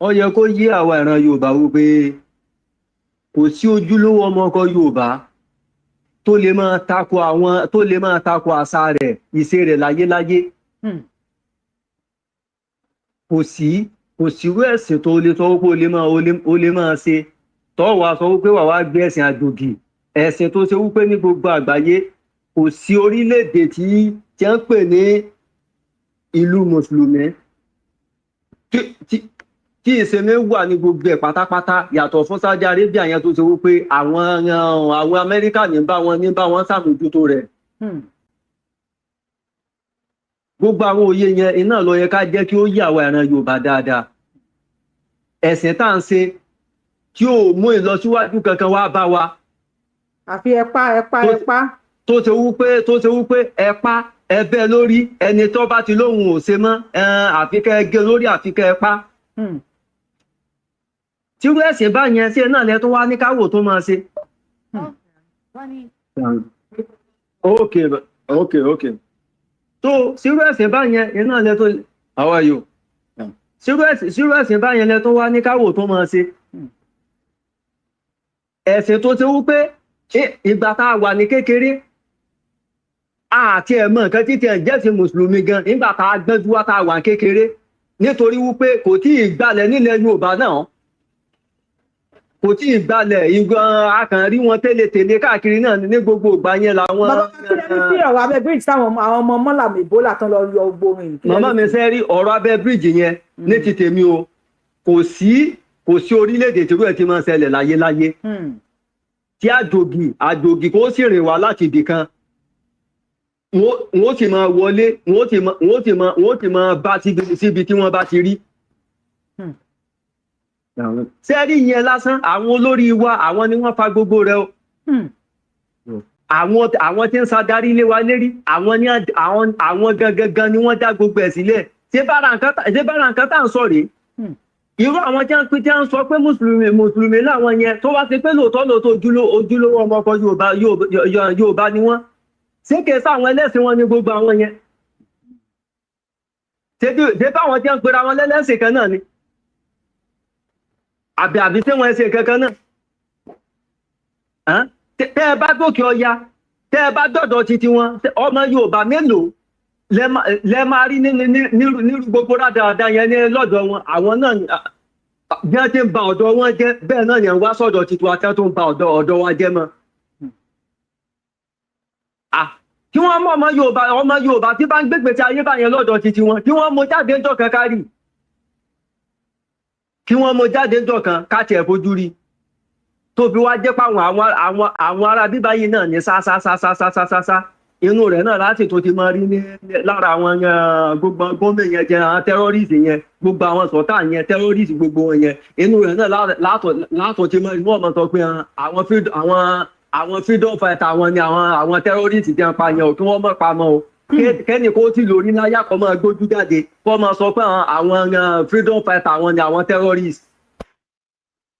ó yẹ kó yé àwa ìran Yorùbá wò pé kò sí ojúlówó ọmọ ọkọ Yorùbá tó lè máa tako àwọn tó lè máa tako àṣà rẹ̀, ìṣe rẹ̀ láyéláyé. Kò sí, kò sírú ẹ̀sìn tó lè sọ wípé o lè máa ṣe tó wàá sọ wípé wàá wá gbé ẹ̀sìn àjòjì, ẹ̀sìn tó ṣe wípé ní gbogbo àgbáyé, kò sí orílẹ̀-èdè tí wọ́n ń pè ní ìlú mùsùlùmí tí ìsinmi wà ní gbogbo ẹ̀ pátápátá, yàtọ̀ fún Saudi Arabia yẹn tó ṣe wípé àwọn Amẹ́ríkà ní bá wọn ṣàmójútó rẹ̀. Gbogbo àwọn òye yẹn iná ló yẹ ká jẹ́ kí ó yé àwa ìran Yorùbá dáadáa. Ẹ̀sìn tá à ń ṣe tí ò mú ìlọsíwájú kankan wá bá wa,
Àfi ẹ̀pá, ẹ̀pá, ẹ̀pá.
tó ṣe wípé ẹ̀pá ẹbẹ́ lórí ẹni tó bá ti lóhun ò ṣe mọ́, àfi kẹ́ ẹ gé lórí, àfi kẹ́ ẹ pa. Tírú ẹ̀sìn bá yẹn sí ẹ náà lẹ tó wá ní káwò tó máa ṣe. Ok, tó sírú ẹ̀sìn bá yẹn iná lẹ tó, how are you? Sírú ẹ̀sìn bá yẹn lẹ tó wá ní káwò tó máa ṣe. Ẹ̀sìn tó ṣe wípé ìgbà tá a wà ní kékeré àti ẹ̀mọ́ nǹkan títí ẹ̀ jẹ́ sí mùsùlùmí gan, nígbà tá a gbẹ́jú wá tá a wà ní kékeré, nítorí wípé kò tí ì gbalẹ̀ nílẹ̀ Yorùbá náà, kò tí ì gbalẹ̀ ìgbọ̀n, akàn rí wọn tẹ́lẹ̀tẹ́lẹ̀ káàkiri náà ní gbogbo ìgbà yẹn làwọn.
Bàbá, kí lẹ́ni sí ọ̀rọ̀ abẹ́ bridge táwọn àwọn ọmọ mọ́làmù Ebola tán lọ yọ gbórin yìí? Kí lẹ
Màmá
ní
mi
sí?
Ṣe rí ọ̀rọ̀ abẹ́ bíríìjì yẹn, ní ti tèmi o, kò sí orílẹ̀-èdè tí irú ẹ̀ ti máa ń ṣẹlẹ̀ láyéláyé tí àjòjì kó sì rìn wá láti ibì kan, wọ́n sì máa wọlé, wọ́n sì máa bá síbi tí wọ́n bá ti rí. Ṣé rí yẹn lásán, àwọn olórí wa, àwọn ni wọ́n fa gbogbo rẹ̀ o. Àwọn tí ń ṣàdarí ilé wa lérí, àwọn ní àwọn gangan gan ni wọ́n dá gbogbo ẹ̀ sílẹ̀. Ṣé bára nǹkan tá à ń sọ rèé? Irú àwọn tí wọ́n tí wọ́n sọ pé mùsùlùmí láwọn yẹn, tó wá sí pé lóòótọ́ lóòótọ́ ojúlówó ọmọ ọkọ Yorùbá ni wọ́n, ṣé kìí sáwọn ẹlẹ́sìn wọn ní gbogbo àwọn yẹn? Ṣé báwọn tí wọ́n ń pera wọn lẹ́lẹ́sìn kan náà ni, àbí tí wọ́n ṣe kankan náà? Hàn? Tẹ́ ẹ bá gòkè ọya, tẹ́ ẹ bá dọ̀dọ̀ titi wọn, ọmọ Yorùbá mélòó lẹ máa rí nírú gbogbo rádaràda yẹn ní lọ́dọ̀ wọn? Àwọn náà bí wọ́n ti ń ba ọ̀dọ̀ wọn jẹ́, bẹ́ẹ̀ náà yẹn wá sọ̀dọ̀ titi wa tí wọ́n tó ń ba ọ̀dọ̀ wa jẹ́ mọ́. Ah, kí wọ́n mú ọmọ Yorùbá tí bá ń gbégbé tí ayé báyẹn lọ́dọ̀ titi wọn, kí wọ́n mú jáde ńjọ́ kan kárì, kí wọ́n mú jáde ńjọ́ kan ká tiẹ̀ fojú rí, tó fi wá jẹ́ páwọn àwọn ará bíbá yìí náà ní sásásásásásásá inú rẹ̀ náà láti tó ti máa rí ní lára àwọn gbogbo gómìnà yẹn jẹ́ àwọn terrorist yẹn, gbogbo àwọn sọ̀tà yẹn, terrorist gbogbo wọn yẹn, inú rẹ̀ náà látọ̀ ti máa rí. Wọ́n máa sọ pé àwọn freedom fighter, àwọn ni àwọn terrorist tí wọ́n pa yẹn o, kí wọ́n má pa mọ́ o. Kẹ́ni kó tí lórí láyà kó máa gbójú jáde kó máa sọ pé àwọn freedom fighter, àwọn ni àwọn terrorist.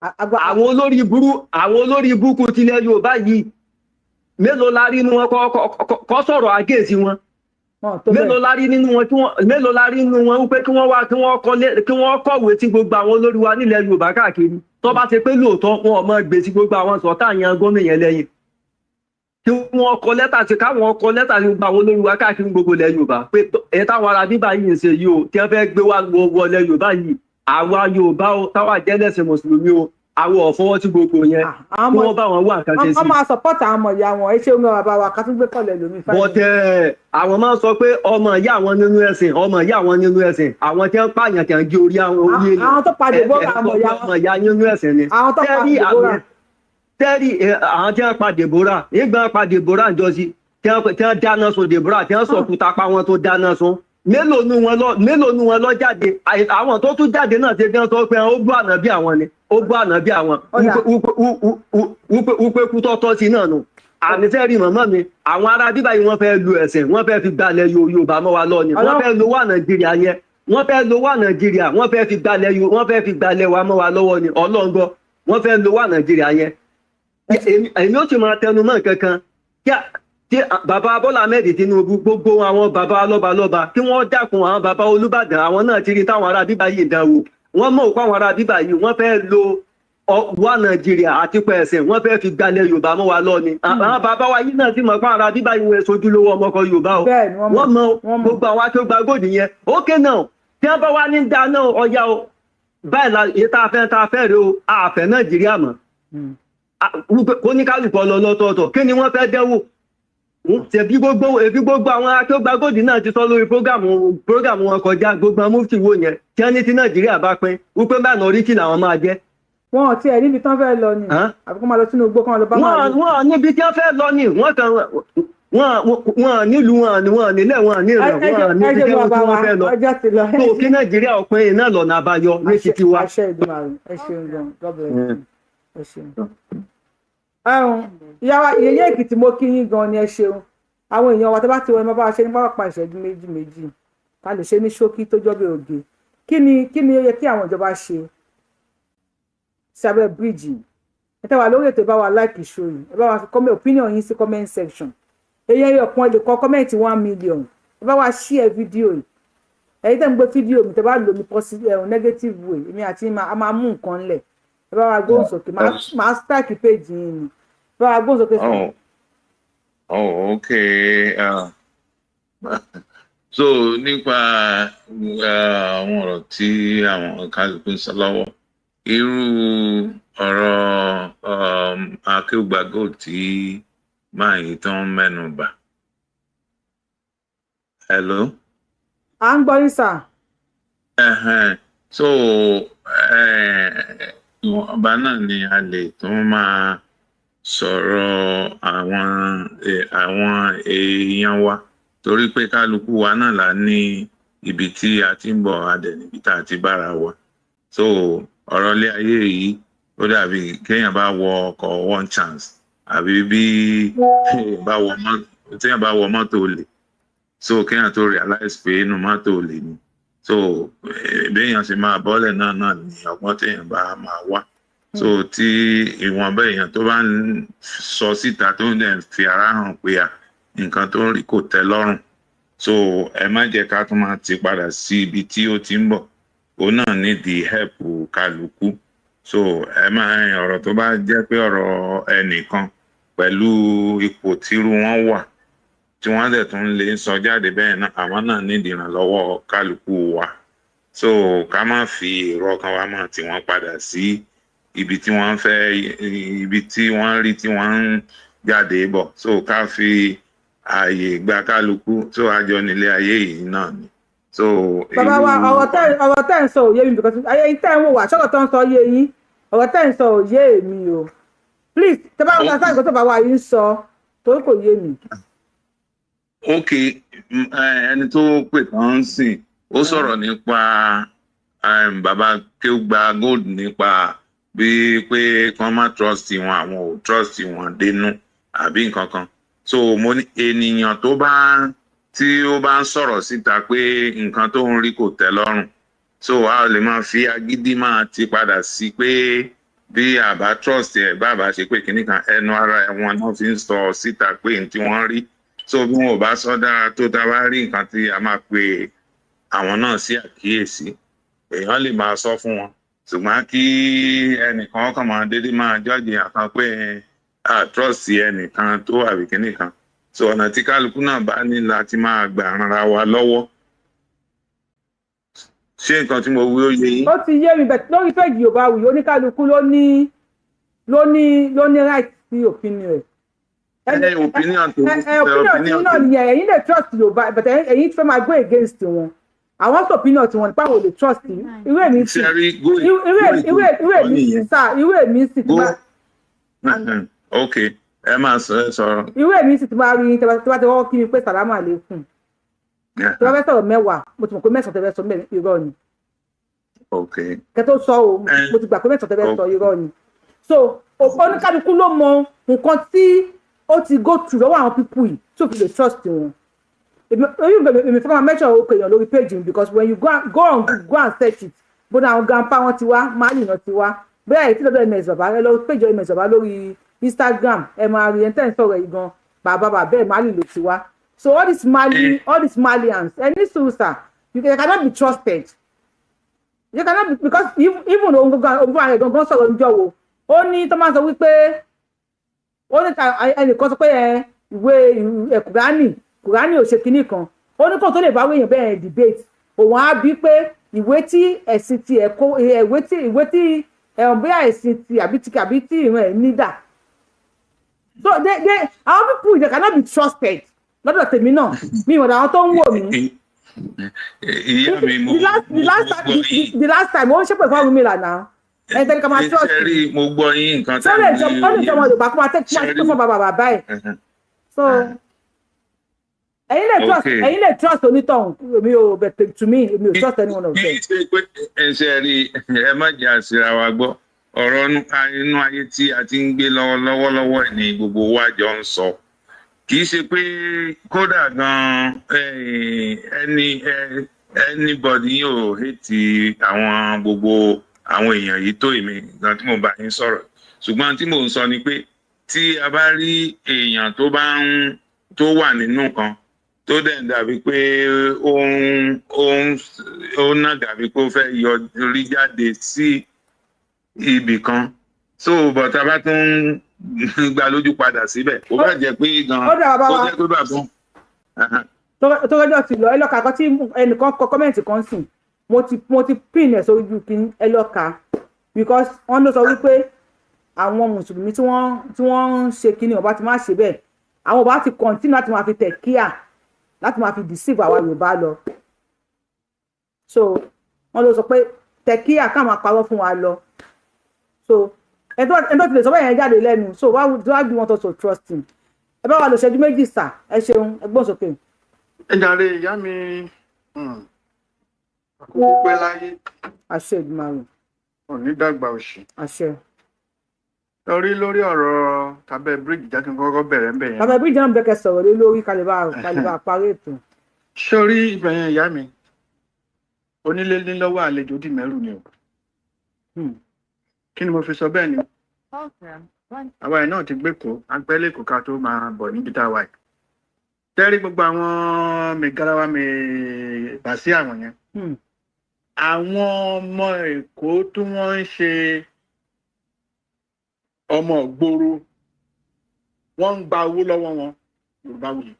Àwọn olórí burúkú tilẹ̀ Yorùbá yìí, mélòó la rí inú wọn kọ́ sọ̀rọ̀ àgéèsí wọn? Mélòó la rí nínú wọn tí wọ́n, mélòó la rí nínú wọn wípé kí wọ́n wá, kí wọ́n kọ́lé, kí wọ́n kọ̀wé sí gbogbo àwọn olórí wa nílẹ̀ Yorùbá káàkiri? Tó bá ṣe pé lóòótọ́ wọn ò mọ gbé sí gbogbo àwọn sọ̀tà yan gómìnà yẹn lẹ́yìn, kí wọ́n kọ lẹ́tà sí, káwọn kọ lẹ́tà sí gbogbo àwọn olórí wa káàkiri gbogbo ilẹ̀ Yorùbá pé ẹ táwọn ará bíbá yìí ń ṣe yìí o, tí wọ́n fẹ́ gbé wá wọlé Yorùbá yìí, àwa Yorùbá o, táwa jẹ́lẹ̀sìn mùsùlùmí o, àwọn ò fọwọ́ sí gbogbo yẹn, kí wọ́n bá wọn wá nǹkan ṣe sí.
Wọ́n máa support àwọn ọmọ ìyá wọn. Ẹ ṣeun gan, bàbá wa. Ká tún gbé kọ̀lẹ̀ lómi.
Bọ́tẹ́ àwọn máa ń sọ pé ọmọ ìyá àwọn nínú ẹ̀sìn, ọmọ ìyá àwọn nínú ẹ̀sìn, àwọn tí wọ́n pààyàn, tí wọ́n gé orí àwọn orí èèyàn.
Àwọn tó pa Deborah, ọmọ ìyá wọn.
Ọmọ ìyá nínú ẹ̀sìn ni.
Àwọn tó pa Deborah.
Tẹ́rì àwọn tí wọ́n pa Deborah, nígbà pa Deborah ń jọ sí, tí wọ́n dáná sun Deborah, tí wọ́n sọ̀kúta pa wọn tó dáná sun, mélòó nu wọn lọ jáde? Àwọn tó tún jáde náà ṣe bí wọ́n sọ pé ó bú ànábì àwọn ni, ó bú ànábì àwọn, wípé kú tọ́tọ́ sí náà nù. Àmì sẹ́rí màmá mi, àwọn ará bíbá yìí, wọ́n fẹ́ lu ẹ̀sìn, wọ́n fẹ́ fi gbalẹ̀ Yorùbá mọ́ wa lọ ni. Wọ́n fẹ́ lo wà Nàìjíríà yẹn, wọ́n fẹ́ lo wà Nàìjíríà, wọ́n fẹ́ fi gbalẹ̀, wọ́n fẹ́ fi gbalẹ̀ wa mọ́ wa lọ́wọ́ ni. Ọlọ́ngbọ́, wọ́n fẹ́ lo wà Nàìjíríà yẹn. Èmi ó sì máa tẹnu mọ́ nǹkan kan tí bàbá Bọ́lá Ahmed Tinubu, gbogbo àwọn bàbá lọ́balọ́ba, kí wọ́n dákun. Àwọn bàbá Olúbàdàn, àwọn náà ti rí táwọn ará bíbá yìí dánwò. Wọ́n mọ̀ pé àwọn ará bíbá yìí, wọ́n fẹ́ lo wà Nàìjíríà àti pẹ̀sẹ̀, wọ́n fẹ́ fi gbalẹ̀ Yorùbá mọ́ wa lọ ni. Àwọn bàbá wa yìí náà sì mọ̀ pé àwọn ará bíbá yìí wọ́n sojúlówó ọmọkọ Yorùbá o. Wọ́n mọ̀ gbogbo àwọn akéwà gòdì yẹn. Ókè náà, tí wọ́n bá wá ní dáná ọya o, báyìí la èyí tá a fẹ́, tá a fẹ́ rè o, àfẹ́ Nàìjíríà mọ̀ kó ní kálukú lọ lọ́tọ̀ọ̀tọ̀. Kí ni wọ́n fẹ́ dẹ́wò? Ṣebí gbogbo ebi gbogbo àwọn akéwàgbọ́dì náà ti sọ lórí program wọn kọjá, gbogbo àwọn mufti wo yẹn tí wọ́n ní tí Nàìjíríà bá pín, wípé minority làwọn máa jẹ́.
Wọn ò tiẹ̀ níbi tán fẹ́ lọ ni, àbí kó máa lọ sínú igbó kán lọ bá máa lọ.
Wọn níbi tí wọ́n fẹ́ lọ ni, wọ́n kàn wọn nílùú wọn ni, wọn nílẹ̀ wọn ní ìràn wọn níbi tí wọ́n fẹ́ lọ. Tó kí Nàìjíríà òpin iná lọ́nà àbáyọ ní títí wa.
Àṣẹ Ìdùmarè. Ẹ ṣeun gan, God bless you. Ẹ ṣeun. Ìyá Ìyẹyẹ Èkìtì, mo kí yín gan ni. Ẹ ṣeun. Àwọn èèyàn wa, tó bá ti wọ, ẹ máa bá wa ṣe ní pápá ìṣẹ́jú méjì méjì, ká lè ṣe ní ṣókí tó jọ́ bí òge. Kí ni ó yẹ kí àwọn ìjọba ṣe sí abẹ́ bíríìjì? Ẹ tẹ́ wà lórí ètò, ẹ bá wa like show yìí, ẹ bá wa fi comment opinion yín sí comment section. Èyí ẹyọ kan lè kọ comment 1 million. Ẹ bá wa share fídíò yìí. Ẹ̀yin tẹ́ ń gbé fídíò mi, tẹ́ bá lò mí positive negative way, èmi àti a máa mú nǹkan lẹ̀. Ẹ bá wa gbóhùn sókè, máa strike page yín ni. Ẹ bá wa gbóhùn sókè.
Oh, okay. So nípa àwọn ọ̀rọ̀ tí àwọn kálukú ń sọ lọ́wọ́, irú ọ̀rọ̀ Akéwùgbà Gold tí máa yìí tán mẹ́nu bà. Hello?
À ń gbọ́ yín, sir.
So ìwọ̀nba náà ni a lè tún máa sọ̀rọ̀ àwọn èèyàn wa, torí pé kálukú wa náà la ní ibi tí a ti ń bọ̀, a dẹ̀ níbi tá a ti bára wa. So ọ̀rọ̀ ilé ayé yìí, ó dàbí kéèyàn bá wọ ọkọ̀ one chance, àbí bí téèyàn bá wọ mọ́tò olè, so kéèyàn tó realize pé inú mọ́tò olè ni. So béèyàn ṣe máa bọ́lẹ̀ náà ní ọgbọ́n téèyàn bá máa wá. So tí ìwọ̀nba èèyàn tó bá ń sọ síta, tó ń dẹ̀ fi ara hàn pé à nǹkan tó ń rí kò tẹ́ lọ́rùn, so ẹ má jẹ́ ká tún máa ti padà sí ibi tí ó ti ń bọ̀. Òun náà nídìí help kálukú. So ẹ má ọ̀rọ̀ tó bá jẹ́ pé ọ̀rọ̀ ẹnìkan pẹ̀lú ipò tírú wọn wà, tí wọ́n dẹ̀ tún lè sọ jáde bẹ́ẹ̀ náà, àwọn náà nídìí ìrànlọ́wọ́ kálukú wa. So ká má fi èrò ọkàn wa máa tì wọ́n padà sí ibi tí wọ́n fẹ́, ibi tí wọ́n rí tí wọ́n ń jáde bọ̀. So ká fi ààyè gba kálukú tó àjọ nílé ayé yìí náà ni. So.
Bàbá wa, ọ̀rọ̀ tẹ́ ń sọ ò yé mi, because ayé tẹ́ ń wò wá, ṣọ́rọ̀ tó ń sọ yé yín? Ọ̀rọ̀ tẹ́ ń sọ ò yé mi o. Please, tẹ́ bá ń sọ sáà, tó bá wa yín sọ, torí kò yé mi.
Ok, ẹni tó pè tán ń sìn, ó sọ̀rọ̀ nípa bàbá Kéwùgbà Gold, nípa bí pé kán má trust wọn, àwọn ò trust wọn dénú àbí nǹkan kan. So mo ní ènìyàn tó bá tí ó bá ń sọ̀rọ̀ síta pé nǹkan tó ń rí kò tẹ́ lọ́rùn, so a lè máa fi agídí máa ti padà sí pé bí àbá trust ẹ̀, bàbá ṣe pé kinní kan, ẹnu ara ẹ̀ wọn náà fi ń sọ síta pé n tí wọ́n rí So bí wọn ò bá sọ dára tó, tá a bá rí nǹkan tí a máa pe àwọn náà sí àkíyèsí, èèyàn lè máa sọ fún wọn. Ṣùgbọ́n kí ẹnìkan kàn máa dédé máa jọ́ọ̀jì àkan pé a trust ẹnìkan tó àbí kíní kan. So ọ̀nà tí kálukú náà bá ní láti máa gbà ranra wa lọ́wọ́. Ṣé nǹkan tí mo wí ó yé yín?
Ó ti yé mi bẹ́ẹ̀. Lórí péjì Yorùbáwùyí, oníkálukú ló ní right sí opinion rẹ̀.
Ẹ opinion tó
Ẹ opinion tí náà nìyẹn. Ẹ̀yin lè trust Yorùbá, but ẹ̀yin fẹ́ máa go against wọn. Àwọn sọ opinion tiwọn nípa àwọn ò lè trust irú èmi sì.
Ṣe rí go
Irú èmi sì sá, irú èmi sì ti
go
máa
Ok, ẹ máa sọ, ẹ sọ̀rọ̀.
Irú èmi sì ti máa rí yín, tí bá ti kọ́kọ́ kí mi pé sàlámù àlékún, tí wọ́n fẹ́ sọ̀rọ̀ 10, mo ti mọ̀ pé 9 tẹ́ fẹ́ sọ mẹ́rin irọ́ ni. Kẹ́ tó sọ o, mo ti gbà pé 9 tẹ́ fẹ́ sọ irọ́ ni. So oníkálukú ló mọ nǹkan tí ó ti go through lọ́wọ́ àwọn people yìí tí ò fi lè trust wọn. Èmi fẹ́ máa mention orúkọ èèyàn lórí page mi because when you go on go and search it, bóyá àwọn grandpa wọn ti wá Mali náà ti wá, bóyá èyí tí lọ́dọ̀ ms bàbá. Ẹ lọ page ms bàbá lórí Instagram, ẹ máa rí ẹni tẹ́ ń sọ̀rọ̀ yìí gan, bàbá bàbá ẹ̀ Mali ló ti wá. So all these Malians, ẹni sùúrù sir, you cannot be trusted. You cannot be, because even òun gangan, òun fúnra rẹ̀ gangan sọ̀rọ̀ níjọ́ wo, ó ní tó máa ń sọ wípé ó ní ẹnìkan sọ pé ẹ ìwé ẹ Kùránì ò ṣe kinní kan. Ó ní kó tó lè bá wéèyàn bẹ́ẹ̀ debate, òun á bí pé ìwé tí ẹ̀sìn ti ẹ̀ kó ìwé tí ẹ̀hún, bóyá ẹ̀sìn ti àbí tí ìran ẹ̀ ní dà. So they our people, they cannot be trusted. Lọ́dọ̀ tèmi náà, mi ìwọ̀n àwọn tó ń wò mí.
Ìyá mi, mo
The last time, the last time ó ń ṣépè fún Ọ̀rúnmìlà náà, ẹni tẹ́lẹ̀ ká máa trust.
Ṣe rí, mo gbọ́ yín, nǹkan
Ṣé ó lè jọ, ó lè jọ ọmọ Yorùbá kó máa tẹ́ kó máa ṣépè fún bàbá bàbá ẹ̀? So ẹ̀yin lè trust, ẹ̀yin lè trust onítọ̀hún. Èmi ò, but to me, èmi ò trust any one of
Kì
them.
í ṣe pé ẹ ṣe rí, ẹ má jẹ́ àṣírà wa gbọ́. Ọ̀rọ̀ inú ayé tí a ti ń gbé lọ́wọ́lọ́wọ́ ní gbogbo wa jọ ń sọ. Kì í ṣe pé kódà gan ẹni anybody yóò hate àwọn gbogbo àwọn èèyàn yìí tó èmi gan tí mo bá yín sọ̀rọ̀. Ṣùgbọ́n tí mò ń sọ ni pé tí a bá rí èèyàn tó bá ń tó wà nínú kan tó dẹ̀ ń dàbí pé ó ń náà dàbí pé ó fẹ́ yọ orí jáde sí ibì kan, so but a bá tún gba lójú padà síbẹ̀, kó bá jẹ́ pé gan
Ó dà, bàbá
kó
wa.
jẹ́ pé bàbá.
Tó rẹjọ́ ti lọ, ẹ lọ́ka kan tí ẹnìkan kọ comment kan sìn, mo ti pin ẹ̀ sórí ju kí ẹ lọ́ka, because wọ́n ló sọ wípé àwọn mùsùlùmí tí wọ́n ń ṣe kinní ọba ti máa ṣe bẹ́ẹ̀, àwọn ọba ti continue láti máa fi tẹ̀ kíá, láti máa fi deceive àwa Yorùbá lọ. So wọ́n ló sọ pé tẹ̀ kíá ká máa parọ́ fún wa lọ. So ẹni tó ti lè sọ bẹ́ẹ̀ yẹn jáde lẹ́nu, so why do you want us to trust him? Ẹ bá wa lò ṣẹ́jú 2 sà. Ẹ ṣeun, ẹ gbọ́n sókè.
Ẹ jàre, ìyá mi, àkókò pẹ́ láyé.
Àṣẹ Èdùmàrè.
Ò ní dàgbà òṣì.
Àṣẹ.
Lórí lórí ọ̀rọ̀ tàbẹ́ bíríìjì, jẹ́ kí n kọ́kọ́ bẹ̀rẹ̀ ń bẹ̀ yẹn.
Bàbá bíríìjì náà bẹ̀kẹ̀ sọ̀rọ̀ lé lórí kálíbà parí ètò.
Sórí ibẹ̀ yẹn, ìyá mi, onílé ní lọ́wọ́, àlejò dì mẹ́rù ni o. Kí ni mo fi sọ bẹ́ẹ̀ ni, àwa ẹ̀ náà ti gbé kó agbẹ́lẹ̀ kó ká tó máa bọ̀ níbi tá a wà yìí. Tẹ́rí gbogbo àwọn mẹ̀gàràwà mẹ̀bàṣí àwọn yẹn, àwọn ọmọ Èkó tí wọ́n ń ṣe ọmọ ìgboro, wọ́n ń gba owó lọ́wọ́ wọn. Yorùbá wuyì,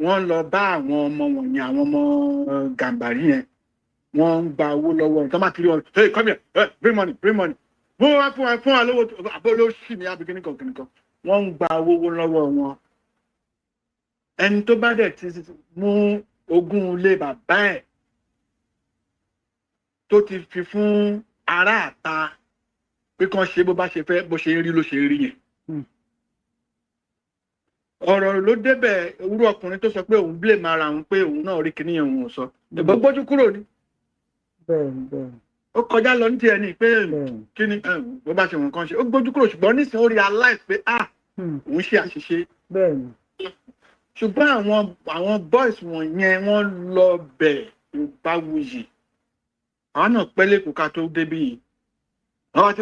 wọ́n lọ bá àwọn ọmọ wọ̀nyẹn, àwọn ọmọ Gàmbàrí yẹn, wọ́n ń gba owó lọ́wọ́ wọn. Tó máa ti rí wọn, "Hey, come here, hey, bring money, bring money." Wọ́n wá fún wa lówó àbó ló sì ní àbí kíníkan kíníkan. Wọ́n ń gba owó lọ́wọ́ wọn. Ẹni tó bá dẹ̀ ti mú ogún ilé bàbá ẹ̀ tó ti fi fún aráàta pé kán ṣe bó bá ṣe fẹ́, bó ṣe ń rí ló ṣe ń rí yẹn. Ọ̀rọ̀ ló débẹ̀. Irú ọkùnrin tó sọ pé òun blame ara òun, pé òun náà rí kinní yẹn, òun ò sọ ìbọn gbójú kúrò ní.
Bẹ́ẹ̀ni bẹ́ẹ̀ni.
Ó kọjá lọ ní tiẹ̀ ní pé kíni bó bá ṣe wọn kan ṣe, ó gbójú kúrò. Ṣùgbọ́n nísìnyí, ó realize pé ah, òun ṣe àṣìṣe. Ṣùgbọ́n àwọn boys wọ̀nyẹn, wọ́n lọ bẹ̀. Yorùbáwùyí, àwọn náà pẹ́ lẹ́kọ̀ọ́ ká tó débí yìí. Àwọn ti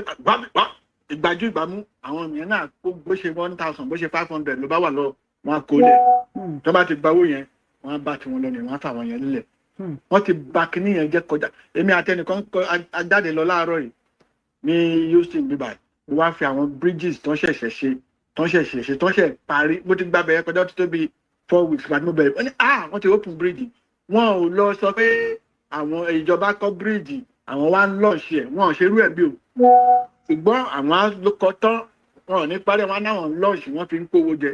ìgbàjú ìgbàmú àwọn yẹn náà kó, bó ṣe 1,000, bó ṣe 500 ló bá wà lọ. Wọ́n á kó lẹ̀. Tó bá ti gba owó yẹn, wọ́n á bá tiwọn lọ ní, wọ́n á fà wọ́n yẹn nílẹ̀. Wọ́n ti ba kinní yẹn jẹ́ kọjá. Èmi àti ẹnìkan jáde lọ láàárọ̀ yìí ní Houston bíbá yìí. Mo wá fi àwọn bridges tó ń ṣẹ̀ṣẹ̀ ṣe, tó ń ṣẹ̀ṣẹ̀ ṣe, tó ń ṣẹ̀ parí. Mo ti gba bẹ̀rẹ̀ kọjá tó bí 4 weeks gbàtí mo bẹ̀rẹ̀. Wọ́n ní, ah, wọ́n ti open bridge. Wọ́n ò lọ sọ pé àwọn ìjọba kọ́ bridge, àwọn wá ń lọ́ọ̀ṣì ẹ̀. Wọ́n ò ṣerú ẹ̀ bí o, ṣùgbọ́n àwọn á ló kọ tán, wọn ò ní parí, wọn náà lọ́ọ̀ṣì, wọ́n fi ń kówó jẹ.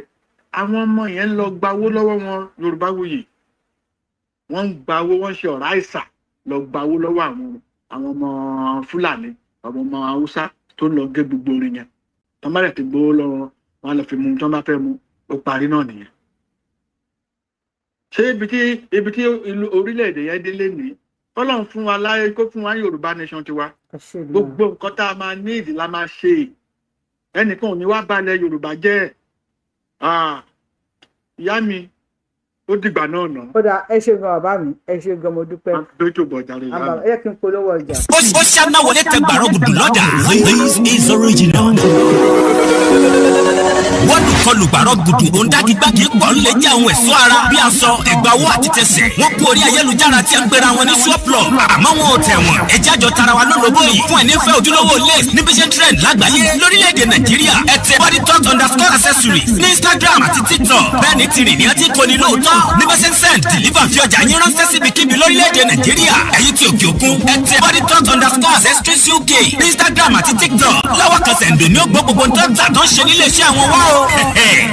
Àwọn ọmọ yẹn ń lọ gba owó lọ́wọ́ wọn. Yorùbá Wuyì, wọ́n ń gba owó, wọ́n ń ṣe ọ̀rá ìsà lọ gba owó lọ́wọ́ àwọn ọmọ Fúlàní, àwọn ọmọ Haúsá tó ń lọ gé gbogbo orin yẹn. Tó bá dẹ̀ ti gbowó lọ́wọ́ wọn, á lọ fi mu tó bá fẹ́ mu, ó parí náà nìyẹn. Ṣé ibi tí ìlú orílẹ̀-èdè yẹn délé ní, Ọlọ́run fún wa láyé, kó fún wa ní Yorùbá nation tiwa. Gbogbo nǹkan tá a máa ní ìdí la máa ṣe. Ẹnìkan ò ní wá balẹ̀ Yorùbá jẹ́. Ìyá mi, ó dìgbà náà nà.
Ó dáa, ẹ ṣe gan, bàbá mi, ẹ ṣe gan, mo dúpẹ́.
Bẹ́ẹ̀ tó bọ̀ jàre, ìyá mi.
Ẹ yẹ kí n polówó ọjà.
Ó ṣáná wọlé tẹ gbàrọ̀ gùdù lọ́jà. This is original. Wọ́n kọlù gbàrọ̀ gùdù òǹdàgbàgbì pọ̀ ń lè jẹ́ àwọn ẹ̀ṣọ́ ara bí aṣọ, ẹ̀gbà owó àti tẹsẹ̀. Wọ́n kú orí ayélujára tí ń pera wọn ní surplus, àmọ́ wọn ò tẹ̀ wọ́n. Ẹjẹ́ àjọ tara wa lólobó yìí fún ẹni fẹ́ ojúlówó lace níbi ṣe trend lágbàáyé lórílẹ̀‐èdè Nàìjíríà. Ẹ tẹ bodytalk_accessories ní Instagram àti TikTok. Bẹ́ẹ̀ ni tìrì ní ẹtí kò ní lóòótọ́ níbi ṣe ń send, deliver, fi ọjà yín ránṣẹ́ síbikíbi lórílẹ̀‐èdè Nàìjíríà. Ẹ̀yin tí òkè òkun, ẹ tẹ bodytalk_accessories UK ní Instagram àti TikTok. Lọ́wọ́ kan sẹ̀ǹdò ní ó gbọ́ gbogbo tó ń tà tó ń ṣe nílé iṣẹ́ àwọn wá o.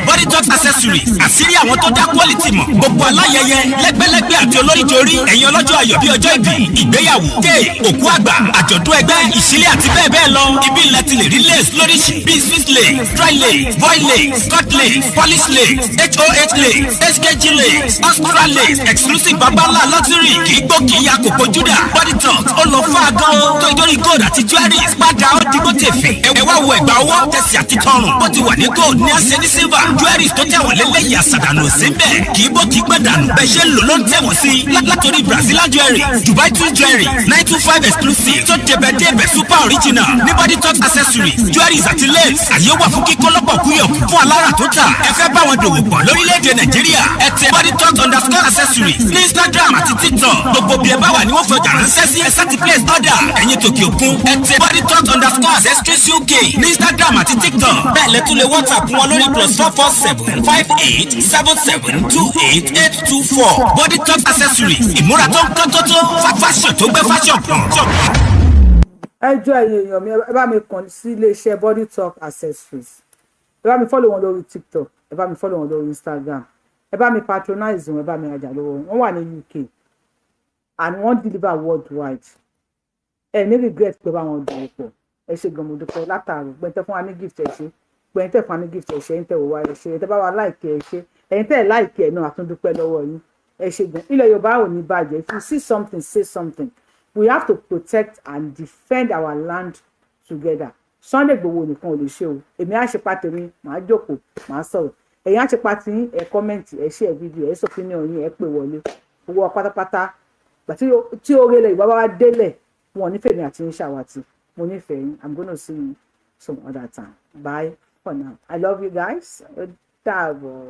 Body Talk Accessories, àṣírí àwọn tó dá quality mọ̀. Gbogbo aláyẹyẹ, lẹ́gbẹ́lẹ́gbẹ́ àti olóríjorí, ẹ̀yin ọlọ́jọ́ ayọ̀ bíi ọjọ́ ìbí, ìgbéyàwó, dé òkú àgbà, àjọ̀dún ẹgbẹ́, ìṣílẹ̀ àti bẹ́ẹ̀ bẹ́ẹ̀ lọ, ibi ilẹ̀ ti lè rí lace lóríṣi bíi Swiss lace, dry lace, voile lace, cut lace, polish lace, hoh lace, hkg lace, extra lace, exclusive, babalá luxury, kì í gbó, kì í ya, kòkó juda. Body Talk ó lọ fún agan tó ìdórí gold àti jewelries padà, ó dìgbò tèfè. Ẹ wá wo ẹ̀gbà ọwọ́, tẹ̀sí àti tọrùn. Bó ti wà ní gold ní àṣẹ ní silver. Jewelries tó tẹ̀wọ̀n lélẹ́yìí, àṣàdànù sí bẹ́ẹ̀, kì í bó, kì í gbẹ dànù. Bẹ́ẹ̀ ṣe ń lò ló ń tẹ̀wọ̀n sí, látòrí Brazilian jewelry, Dubai two jewelry, 925 exclusive, tó débẹ̀ débẹ̀, super original ní Body Talk Accessories, jewelries àti lace. Àyè wà fún kíkọ́ lọ́pọ̀ kúyọ̀ fún alára tó tà. Ẹ fẹ́ bá wọn dòwò pọ̀ lórílẹ̀‐èdè Nàìjíríà, ẹ tẹ bodytalk_accessories ní Instagram àti TikTok. Gbogbo bí ẹ bá wà ní wọ́n fọjà ránṣẹ́ sí. Ẹ sáti place order. Ẹ̀yin tòkè òkun, ẹ tẹ bodytalk_accessories UK ní Instagram àti TikTok. Bẹ́ẹ̀ lẹ tún lè WhatsApp wọn lórí +447 587 7288 24. Body Talk Accessories, ìmúra tó ń kán tó tó, fashion tó gbé fashion pọ̀.
Ẹ jọ̀ọ́, ẹ̀yin èèyàn mi, ẹ bá mi kàn sí iléeṣẹ́ Body Talk Accessories. Ẹ bá mi follow wọn lórí TikTok, ẹ bá mi follow wọn lórí Instagram, ẹ bá mi patronize wọn, ẹ bá mi rajà lọ́wọ́ wọn. Wọ́n wà ní UK and wọ́n deliver worldwide. Ẹ ní regret pé bá wọn dòwò pọ̀. Ẹ ṣe gan, mo dúpẹ́ látàrọ. Gbẹ̀ntẹ́ fún wa ní gift, ẹ ṣe. Gbẹ̀ntẹ́ fún wa ní gift, ẹ ṣe. Ẹ̀yin tẹ́ wò wá, ẹ ṣe. Ẹ̀yin tẹ́ bá wa like, ẹ ṣe. Ẹ̀yin tẹ́ like ẹ̀ náà, àtúndúpẹ́ lọ́wọ́ yín. Ẹ ṣe gan. Ilẹ̀ Yorùbá ò ní bàjẹ́. If you see something, say something. We have to protect and defend our land together. Sunday Igboho nìkan ò lè ṣe o. Èmi á ṣe pa tèmi, màá jókòó, màá sọ̀rọ̀. Ẹ̀yin á ṣe pa tiyín. Ẹ comment, ẹ share fídíò, ẹ sọ opinion yín, ẹ pè wọlé. Owó pátápátá tí oore ilẹ̀ Yorùbá bá wá délẹ̀, wọn ò nífẹ̀ẹ́ mi àti yín ṣàwátì. Mo nífẹ̀ẹ́ yín. I'm gonna see you some other time. Bye for now. I love you guys. Ó dàbọ̀.